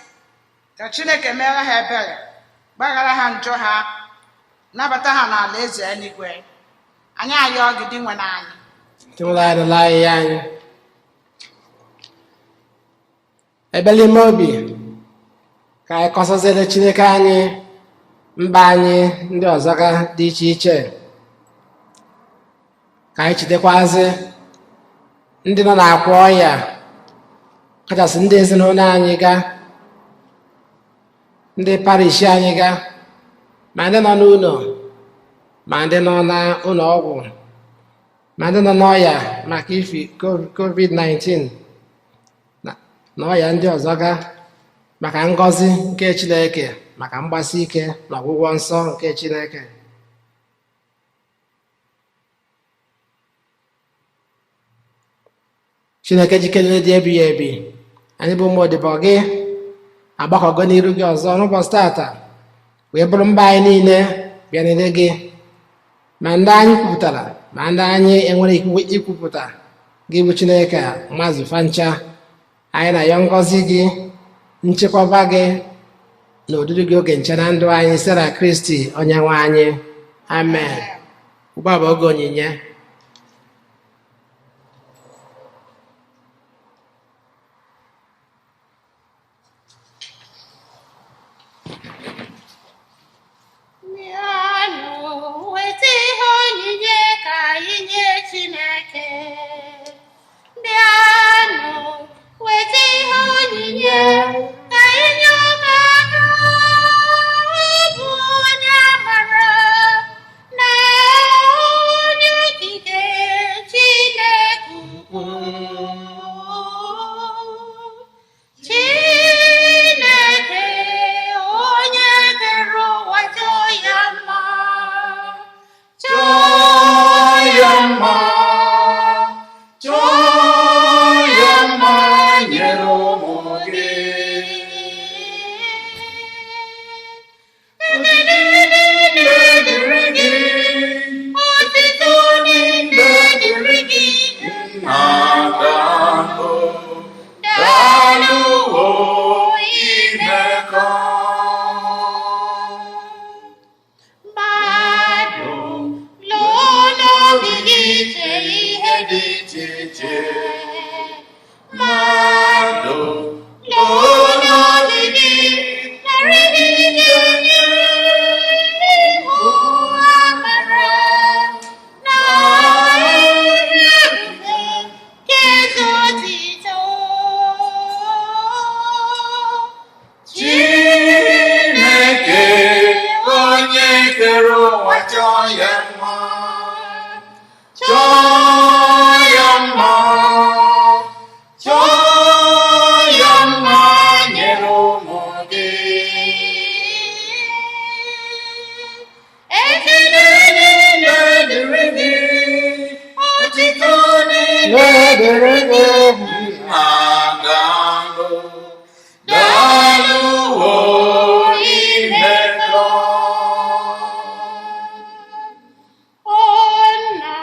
ka Chineke meere ha ebere, gbaghara ha njọ ha, nabata ha n'ala eze eluigwe, anyị ayọọ gị, Dinwenụ anyị. Dinwenụ anyị, nụrụ arịrịọ anyị. Ebele ime obi ka anyị kọsaziere Chineke anyị mba anyị ndị ọzọ ga dị iche iche, ka anyị chitekwazi ndị nọ n'akwa ọya, kachasị ndị ezinụlọ anyị ga, ndị parish anyị ga, ma ndị nọ n'ụlọ, ma ndị nọ n'ụlọ ọgwụ, ma ndị nọ n'ọya maka ifi COVID-19 na ọya ndị ọzọ ga, maka ngọzi nke Chineke, maka mgbasi ike na ọgwụgwọ nsọ nke Chineke. Chineke jikere dị ebighị ebi, anyị bụ ụmụ odibo gị agbakọgo n'iru gị ọzọ n'ụbọchị tata, wee bụrụ mba anyị niile bịa n'iru gị, ma ndị anyị kwupụtara ma ndị anyị enwere ikwupụta. Gị bụ Chineke mazụ fancha. Anyị na-ayọ ngọzi gị, nchekwaba gị na odudu gị oge nche na ndụ anyị, site na Kristi onye nwe anyị. Amen. Ugbu a bụ oge onyinye. Bịanụ weta ihe onyinye ka anyị nye Chineke. Bịanụ weta ihe onyinye ka anyị nye ọbara. Ọ bụ onye amara na onye okike, Chineke ukwu. Chineke onye kere ụwa, chọọ ya mma, chọọ ya mma, chọọ ya mma nyere ụmụ gị. Ekele niile dịrị gị, otito niile dịrị gị. Nna, daalụ, daalụ o imekọ. Mmadụ lụọ n'obi gị chee ihe dị dị iche iche. Mmadụ Mmadụ lụọ n'obi gị narị ihe ga-enye ịhụ amara na ihe ebube nke eze otito. Chineke onye kere ụwa, chọọ ya mma, chọọ ya mma, chọọ ya mma nyere ụmụ gị. Ekele Niile dịrị gị, otito niile dịrị gị. Nna, daalụ, daalụ o imekọ. O nna,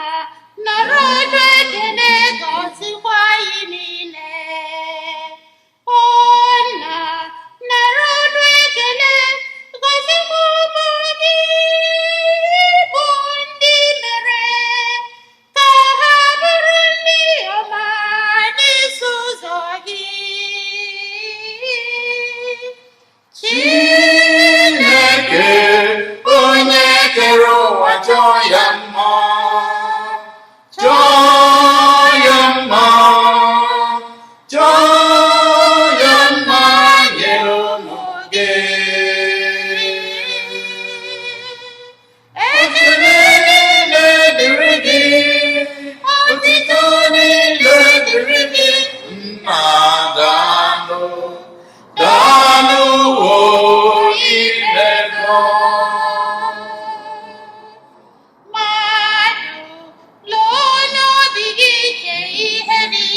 nara ọnụ ekele, gọzikwa anyị niile. O nna, nara ọnụ ekele, gọzikwa ụmụ gị bụ ndị mere ka ha bụrụ ndị ọma.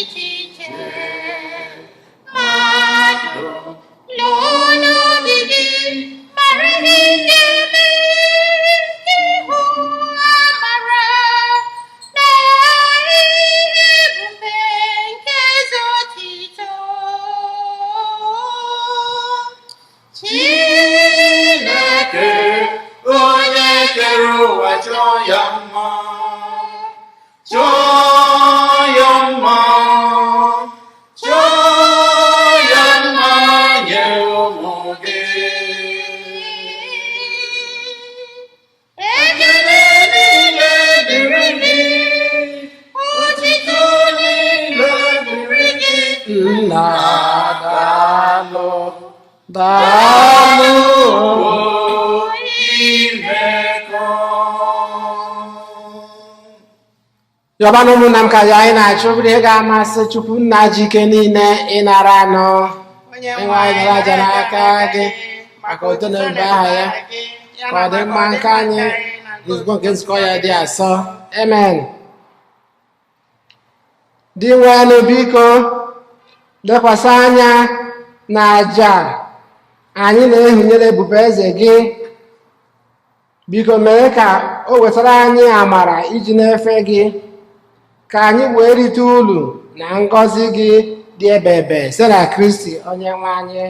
iche iche. Mmadụ lụọ n'obi gị, mara ihe ị ga-eme ka ịhụ amara na ihe ebube nke eze otito. Chineke onye kere ụwa chọọ ya mma, chọọ ya mma, chọọ ya mma nye ụmụ gị. Ekele niile dịrị gị, otito niile dịrị gị. Nna, daalụ, daalụ. O imekọ. Yọbanụ ụmụnna m ka ya anyị na-achọ bụrụ ihe ga-amasị Chukwu nna ji ike niile ịnara anụ Onye ịnwe anyị nara aja n'aka gị maka uto na ebube aha ya, ka ọ dị mma nke anyị na nzukọ nke nzukọ ya dị asọ. Amen. Dị nwenụ, biko lekwasị anya na aja anyị na-ehunyere ebube eze gị. Biko mee ka o wetara anyị amara iji na-efe gị, ka anyị wee rite uru na ngọzi gị dị ebebe site na Kristi onye nwe anyị.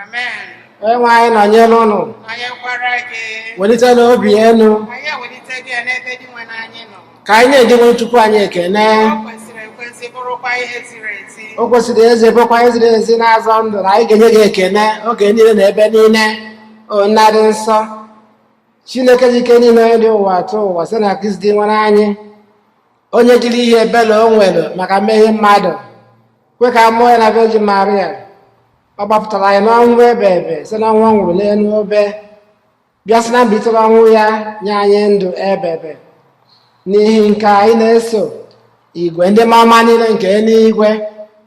Amen. Onye nwe anyị nọnyere ụnụ. Nọnyekwara gị. Welite n'obi enu. Anyị ewelite gị n'ebe dị nwe n'anyị nọ. Ka anyị na-edinwe Chukwu anyị ekene. O kwesịrị ekwesị, bụrụkwa ihe ziri ezi. O kwesịrị eze, bụkwa ihe ziri ezi na-azọ ndụ na anyị ga-enye gị ekene oge niile na ebe niile, o nna dị nsọ, Chineke ji ike niile, onye dị ụwa atụ ụwa, site na Kristi dị nwere anyị, onye jiri ihe ebere o nwere maka mmehie mmadụ kwe ka a mụọ ya na Virgin Maria. Ọ gbapụtara anyị n'ọnwụ ebe ebe site n'ọnwụ ọ nwụrụ n'elu obe, bịa sị na mbilite n'ọnwụ ya nye anyị ndụ ebe ebe. N'ihi nke anyị na-eso igwe ndị mama niile nke eluigwe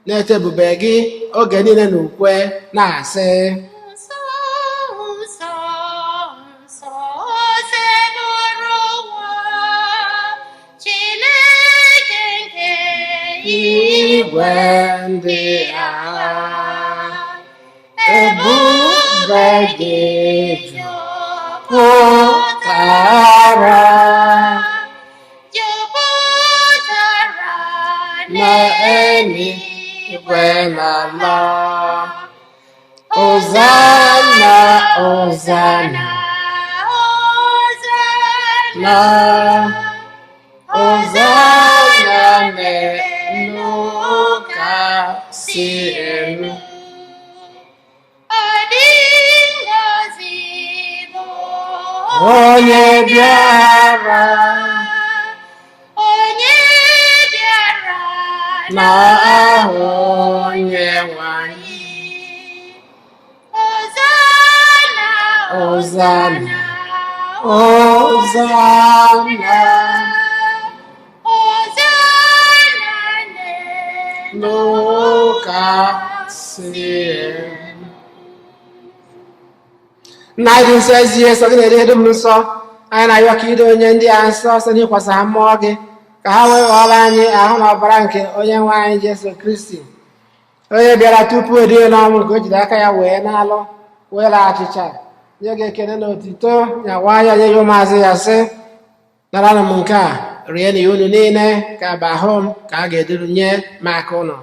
na-eto ebube gị oge niile na ukwe na-asị: Nsọ, nsọ, nsọ, Osebụrụ ụwa, Chineke nke igwe ndị agha, ebube gị jupụtara jupụtara na eluigwe na ala. Hosanna, Hosanna, na Hosanna n'elu kasị elu. Ọ dị ngọzi bụ Onye bịara onye bịara na ahụ onye nwanyị. Hosanna, Hosanna, Hosanna, Hosanna n'ụka si elu. Nna anyị dị nsọ, ezi ihe nsọ gị na-eri ihe dum nsọ. Anyị na-arịọ ka ido onye ndị a nsọ site n'ịkwasa ha mmụọ gị, ka ha wee ghọọrọ anyị ahụ na ọbara nke onye nwe anyị Jesu Kristi, onye bịara tupu edinye n'ọnwụ nke o jiri aka ya wee na-alụ, wee laa achịcha, nye gị ekele na otito, nyawa ya, nye ya ụmụazụ ya, sị: "Naranụ m nke a, rie na ya unu niile, ka bụ ahụ m ka a ga-eduru nye maka ụnụ."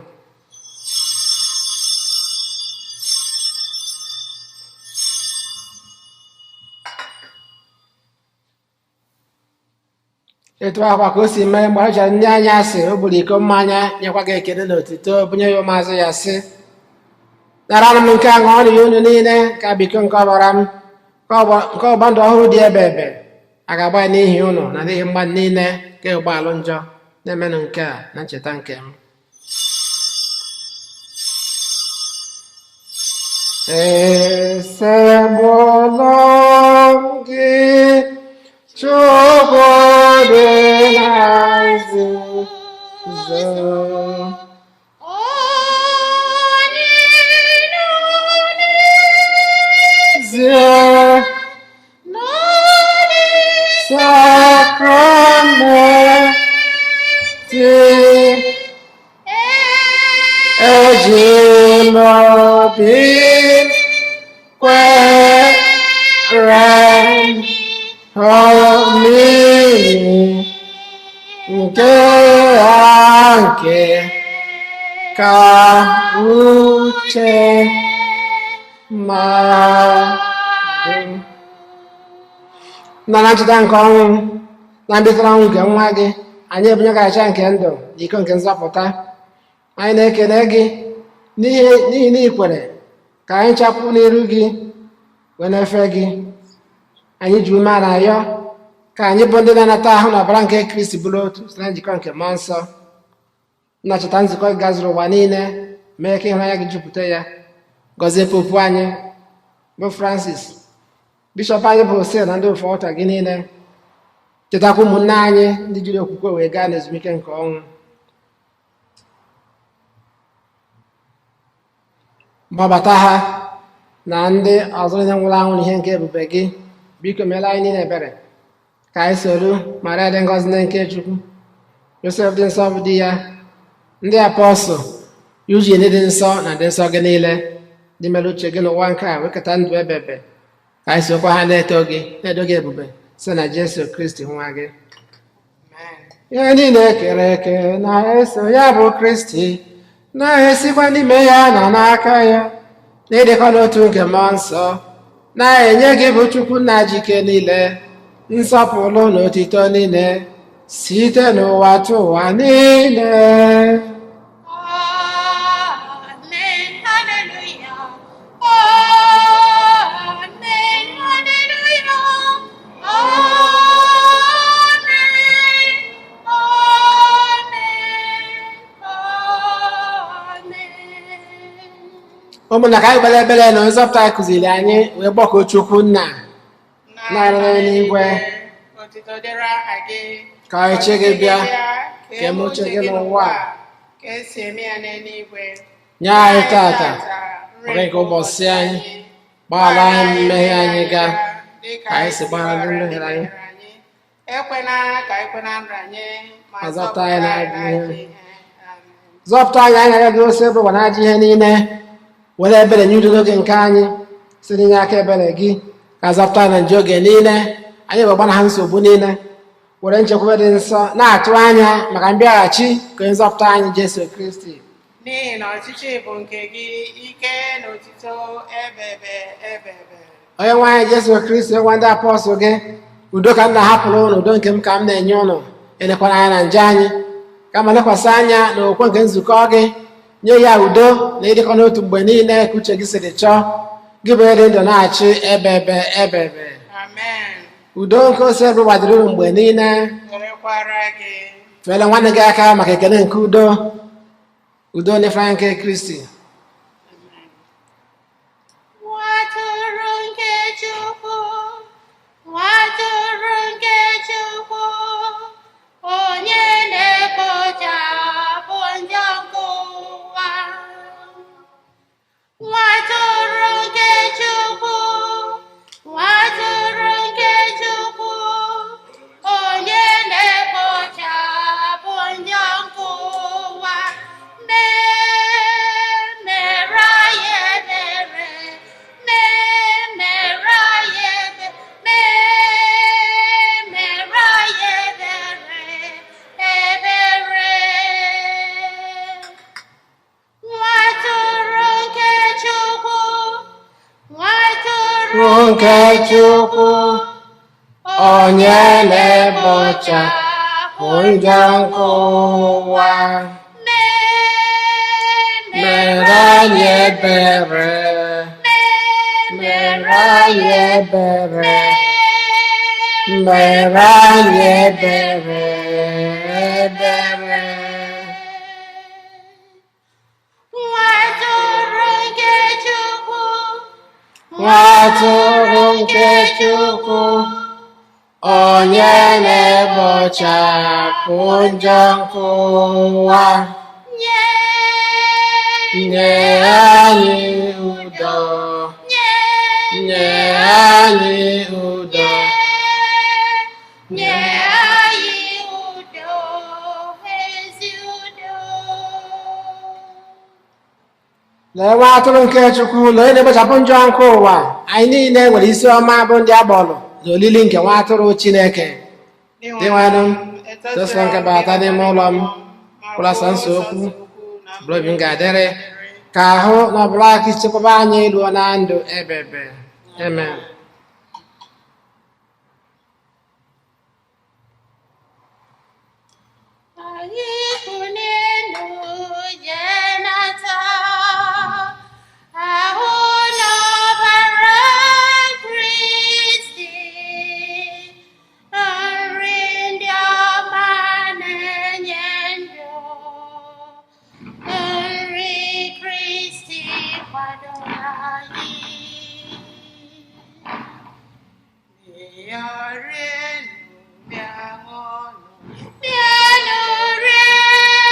Etu akwa ka o si mee mgbe ọ chọrọ ndị anya sị, o buru iko mmanya, nyekwa gị ekele na otito, bunye ya ụmụazụ ya, sị: "Naranụ m nke a, ṅụọnụ ya unu niile, ka bụ iko nke ọbara m, nke ọgba ndụ ọhụrụ dị ebe ebe a ga-agba ya n'ihi unu na n'ihi mmadụ niile ka ụgbọalụ njọ. Na-emenụ nke a na ncheta nke m." Esegbula m gị, Chukwu dị na nzuzo. Onye nọ Zie n'ọnị sakramenti. Eji m obi m kwere omimi nke a nke ka uche mmadụ. Na na ncheta nke ọnwụ na mbilite n'ọnwụ nke nwa gị, anyị ebunye gị aja nke ndụ na iko nke nzọpụta. Anyị na-ekele gị n'ihi na ị kwere ka anyị chapụ n'iru gị wee na-efe gị. Anyị ji umeala ayọ ka anyị bụ ndị na-anata ahụ na ọbara nke Kristi bụrụ otu site na njikọ nke mmụọ nsọ. Nna, cheta nzukọ gị gazuru ụwa niile, mee ka ịhụnanya gị jupụta ya. Gọzie popu anyị bụ Francis, bishọp anyị bụ Hosea na ndị ofe ọta gị niile. Chetakwa ụmụnne anyị ndị jiri okwukwe wee gaa n'ezumike nke ọnwụ. Gbabata ha na ndị ọzọ niile nwụrụ anwụ n'ihe nke ebube gị. Biko meela anyị niile ebere ka anyị soro Maria dị ngọzi nne nke Chukwu, Josef dị nsọ bụ di ya, ndị apọstụl, Eugene dị nsọ na ndị nsọ gị niile ndị mere uche gị n'ụwa nke a wekọta ndụ ebebe, ka anyị sokwa ha na-eto gị, na-edo gị ebube site na Jesu Kristi nwa gị. Amen. Ihe niile kere eke na-eso ya bụ Kristi, na-esikwa n'ime ya na n'aka ya, na-edekọ n'otu nke mmụọ nsọ, na-enye gị bụ Chukwu nna jike niile nsọpụrụ na otito niile site n'ụwa tụ ụwa niile. Amen, hallelujah. Amen, hallelujah. Amen, amen, amen. Ụmụnna, ka anyị gbara ebere na nzọpụta anyị kụziri anyị wee gbakọọ Chukwu nna na-arụ n'eluigwe. Otito dịrị aha gị. Ka ọchịchị gị bịa, ka eme uche gị n'ụwa ka esi eme ya n'eluigwe. Nye anyị tata nri nke ụbọchị anyị. Gbaghara anyị mmehie anyị ga dịka ka anyị si gbaghara ndị mehiere anyị. Ekwena ka ekwena nranye, ma Ma zọpụta anyị n'ajọ ihe. Amen. Zọpụta anyị, anyị agaghị ose ebe ụwa na ajọ ihe niile, were ebere nye udo n'oge nke anyị, site n'inye aka ebere gị ka zọpụta anyị na nje oge niile anyị wee gbanaha nsogbu niile, were nchekwube dị nsọ na-atụ anya maka mbịaghachi nke onye nzọpụta anyị Jesu Kristi. N'ihi na ọchịchị bụ nke gị, ike na otuto ebebe ebebe. Onye nwe anyị Jesu Kristi, nwa ndị apọstụl gị, udo ka m na-ahapụrụ ụnụ, udo nke m ka m na-enye ụnụ. Elekwana anya na njọ anyị, kama lekwasị anya na okwukwe nke nzukọ gị, nye ya udo na ịdịkọ n'otu mgbe niile ka uche gị siri chọọ, gị bụ onye dị ndụ na-achị ebebe ebebe. Amen. Udo nke ose bụ gbadiri unu mgbe niile. Werekwara gị. Fere nwanne gị aka maka ekele nke udo. Udo na ịfụnanya nke Kristi. Nwatụrụ nke Chukwu, nwatụrụ nke Chukwu, onye na-ekpochapụ njọ nke ụwa. Nwatụrụ nke Chukwu, nwatụrụ nke Chukwu, onye na-ekpochapụ njọ nke ụwa. Mee mere anyị ebere, mee mere anyị ebere, mee mere anyị ebere, ebere. Nwatụrụ nke Chukwu, nwatụrụ nke Chukwu, onye na-ekpochapụ njọ nke ụwa, mere anyị ebere, mere anyị ebere, mere anyị ebere, ebere. Nwatụrụ nke Chukwu, Nwatụrụ nke Chukwu, onye na-ekpochapụ njọ nke ụwa, nye nye anyị udo, nye anyị udo, nye anyị udo, ezi udo. Lee nwa atụrụ nke Chukwu, lee onye na-ekpochapụ njọ nke ụwa. Anyị niile nwere isi ọma bụ ndị agbọrọ na olili nke nwa atụrụ Chineke. Dinwenụ, sọsọ nke bata n'ime ụlọ m, kwụlasa nsọ okwu, bụrụ obi m ga-adịrị, ka ahụ na ọbụla aka ichekwaba anyị ruo na ndụ ebebe. Amen. Anyị kunenu jee nata ahụ n'ọbara Kristi, nri ndị ọma na-enye ndụ, nri Kristi kwadoro anyị. Bịa rienụ, bịa ṅụọnụ. Bịanụ rie.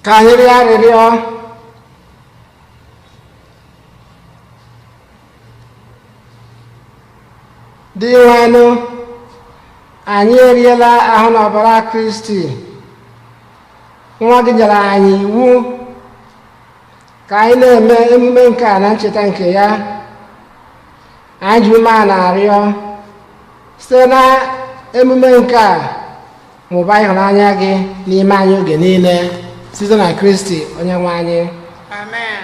Ka anyị rịọ arịrịọ. Dinwenụ, anyị eriela ahụ na ọbara Kristi nwa gị nyere anyị iwu ka anyị na-eme emume nke a na ncheta nke ya. Anyị ji umeala arịọ, site na emume nke a mụba ịhụnanya gị n'ime anyị oge niile, site na Kristi onye nwe anyị. Amen.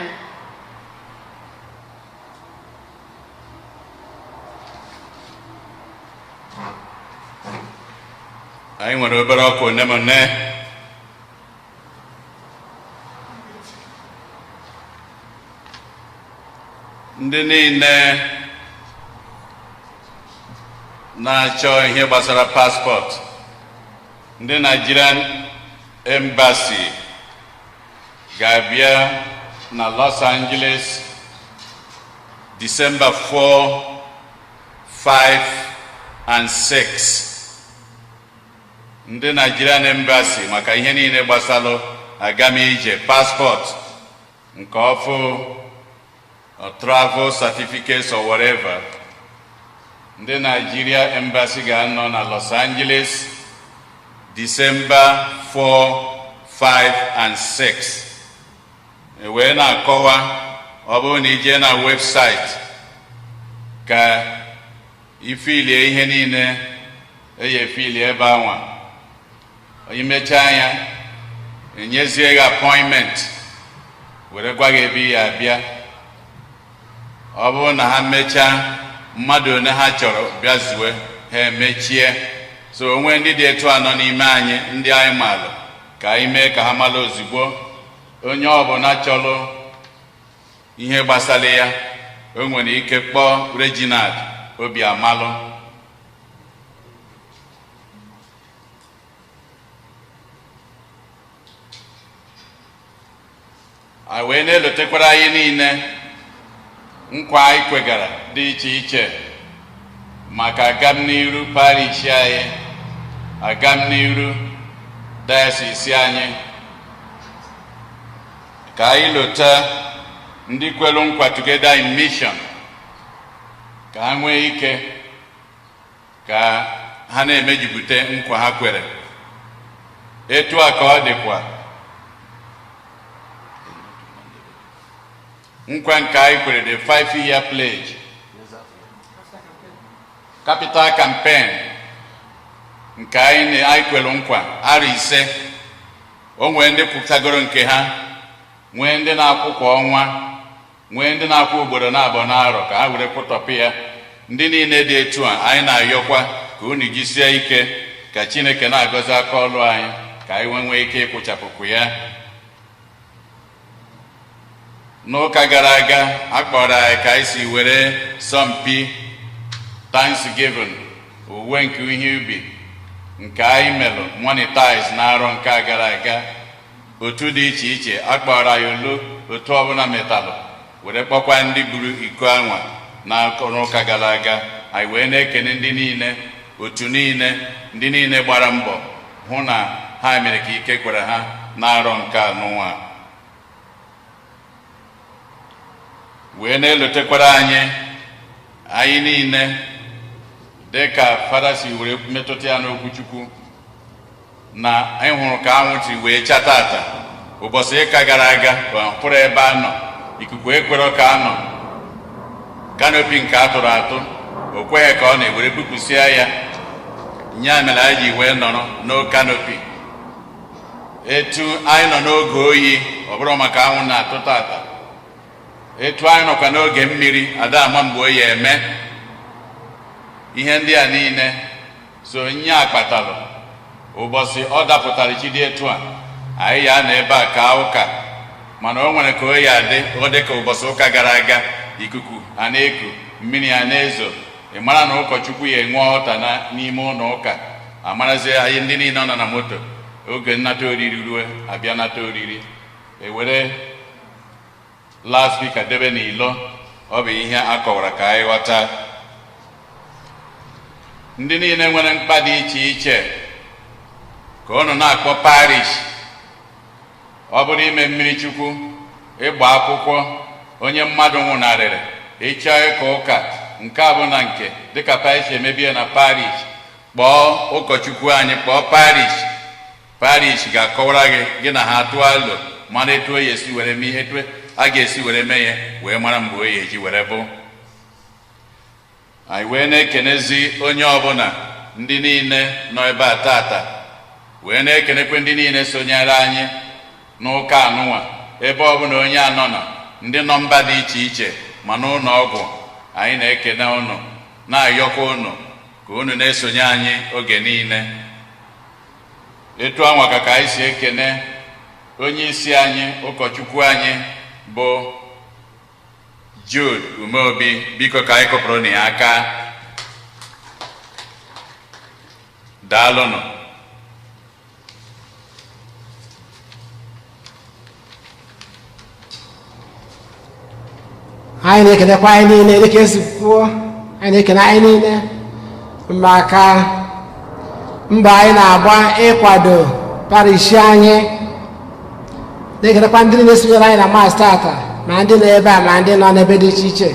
Anyị nwere obere ọkwa one ma one. Ndị niile na-achọ ihe gbasara passport, ndị Nigerian Embassy ga-abịa na Los Angeles December 4, 5 and 6. Ndị Nigerian Embassy maka ihe niile gbasalụ agamije passport nke ọfụ or travel certificates or whatever, ndị Nigeria Embassy ga-anọ na Los Angeles December 4, 5 and 6. E wee na-akọwa, ọ bụrụ na ije na website ka ifilie ihe niile eyi efilie ebe anwa, imechaa ya, enyezie gị appointment were gwa gị ebe ị ya abịa. Ọ bụrụ na ha mechaa mmadụ one ha chọrọ bịa zuwe, ha emechie. So onwe ndị dị etu anọ n'ime anyị, ndị anyị malụ, ka anyị mee ka ha malụ ozugbo. Onye ọbụla chọrọ ihe gbasara ya, o nwere ike kpọọ Reginald Obiamalụ. Anyị wee na-elotekwara anyị niile nkwa anyị kwegara dị iche iche maka agam n'iru parish anyị, agam n'iru diocese anyị. Ka anyị lota ndị kwelu nkwa Together in Mission, ka ha nwee ike ka ha na-emejupụta nkwa ha kwere. Etu a ka ọ dịkwa nkwa nke anyị kwere, the 5 year pledge, capital campaign nke anyị kwere nkwa arọ 5. O nwee ndị kwupụtagoro nke ha, nwee ndị na-akwụ kwa ọnwa, nwee ndị na-akwụ ugboro na-abụọ n'arọ ka ha were kwụtọpụ ya. Ndị niile dị etu a, anyị na-ayọkwa ka unu jisie ike, ka Chineke na-agọzi aka ọlụ anyị, ka anyị nwee nwee ike ịkwụchapụkwu ya. N'ụka gara aga, a kpọrọ anyị ka anyị si were sọmpi Thanksgiving, uwe nke ihe ubi nke anyị melụ monetize n'arọ nke a gara aga. Otu dị iche iche a kpọrọ anyị olu otu ọbụla metalụ were kpọkwa ndị buru iko anwa n'ụka gara aga. Anyị wee na-ekene ndị niile, otu niile, ndị niile gbara mbọ hụ na ha mere ka ike kwere ha n'arọ nke anụnwa. Wee na-elotekwara anyị niile, dị ka fada si were metụta ya n'okwuchukwu, na anyị hụrụ ka anwụ tiri wee cha tata. Ụbọchị ịka gara aga pụrụ ebe a nọ, ikuku ekwero ka a nọ, canopy nke a tụrụ atụ o kweghị ka ọ na-ewere bupụsịa ya. Nya mere anyị ji wee nọrọ no canopy. Etu anyị nọ n'oge oyi, ọ bụrụ maka anwụ na-atụ tata, etu anyị nọkwa n'oge mmiri, ada ama mgbe oyi eme. Ihe ndị a niile so nye akpatalụ ụbọchị ọ dapụtara chi dị etu a anyị ya na ebe a ka ụka. Mana o nwere ka oyi adị, ọ dị ka ụbọchị ụka gara aga, ikuku a na-eku, mmiri a na-ezo. Ị mara na ụkọchukwu ya enwe ọta n'ime ụlọ ụka. Amarazie anyị ndị niile nọ na moto, oge nnata oriri ruo, abịa nata oriri, ewere loudspeaker debe n'ilo. Ọ bụ ihe a kọwara ka anyị ghọta. Ndị niile nwere mkpa dị iche iche, ka unu na-akpọ parish. Ọ bụrụ ime mmiri Chukwu, ịgba akwụkwọ, onye mmadụ nwụnarịrị, ịchọọ ịka ụka, nke a bụ na nke dịka parish emebie na parish, kpọọ ụkọchukwu anyị, kpọọ parish. Parish ga-akọwara gị, gị na ha tụọ alo, mara etu o ya esi were mee ihe, etu a ga-esi were mee ya, wee mara mgbe o ya eji were bụ. Anyị wee na-ekenezi onye ọbụla, ndị niile nọ ebe a tata, wee na-ekenekwe ndị niile sonyere anyị n'ụka anụnwa, ebe ọbụla onye anọ nọ, ndị nọ mba dị iche iche ma n'ụlọ ọgwụ. Anyị na-ekene unu, na-ayọkwa unu ka unu na-esonye anyị oge niile. Etu anwa ka anyị si ekene onye isi anyị, ụkọchukwu anyị bụ Jude Umeobi. Biko, ka anyị kụpụrụ na ya aka. Daalụnụ. Anyị na-ekenekwa anyị niile dịka esi kwuo. Anyị na-ekene anyị niile maka mbọ anyị na-agba ịkwado parish anyị, na-ekenekwa ndị niile sonyere anyị na Mass tata, ma ndị nọ ebe a ma ndị nọ n'ebe dị iche iche.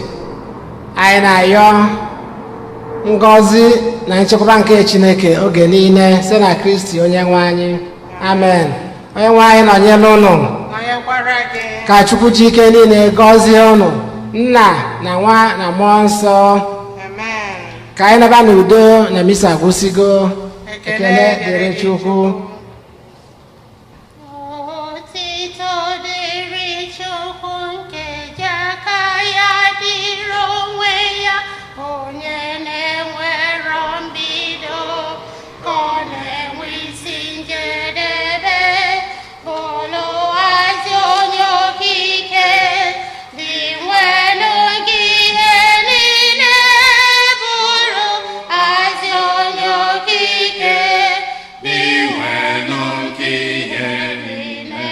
Anyị na-ayọ ngọzi na nchekwaba nke Chineke oge niile site na Kristi onye nwe anyị. Amen. Onye nwe anyị nọnyere ụnụ. Nọnyekwara gị. Ka Chukwu ji ike niile gọzie ụnụ, Nna na Nwa na Mmụọ Nsọ. Amen. Ka anyị naba n'udo na misa gwụsịgo. Ekele Ekele dịrị Chukwu. Otito dịrị Chukwu nke ji aka ya dịrị onwe ya, onye na-enwero mbido ka ọ na-enwe isi njedebe, bụlụazi onye okike dị nwenu gị ihe niile, bụrụ azi onye okike dị Inwenụ nke ihe niile. niile.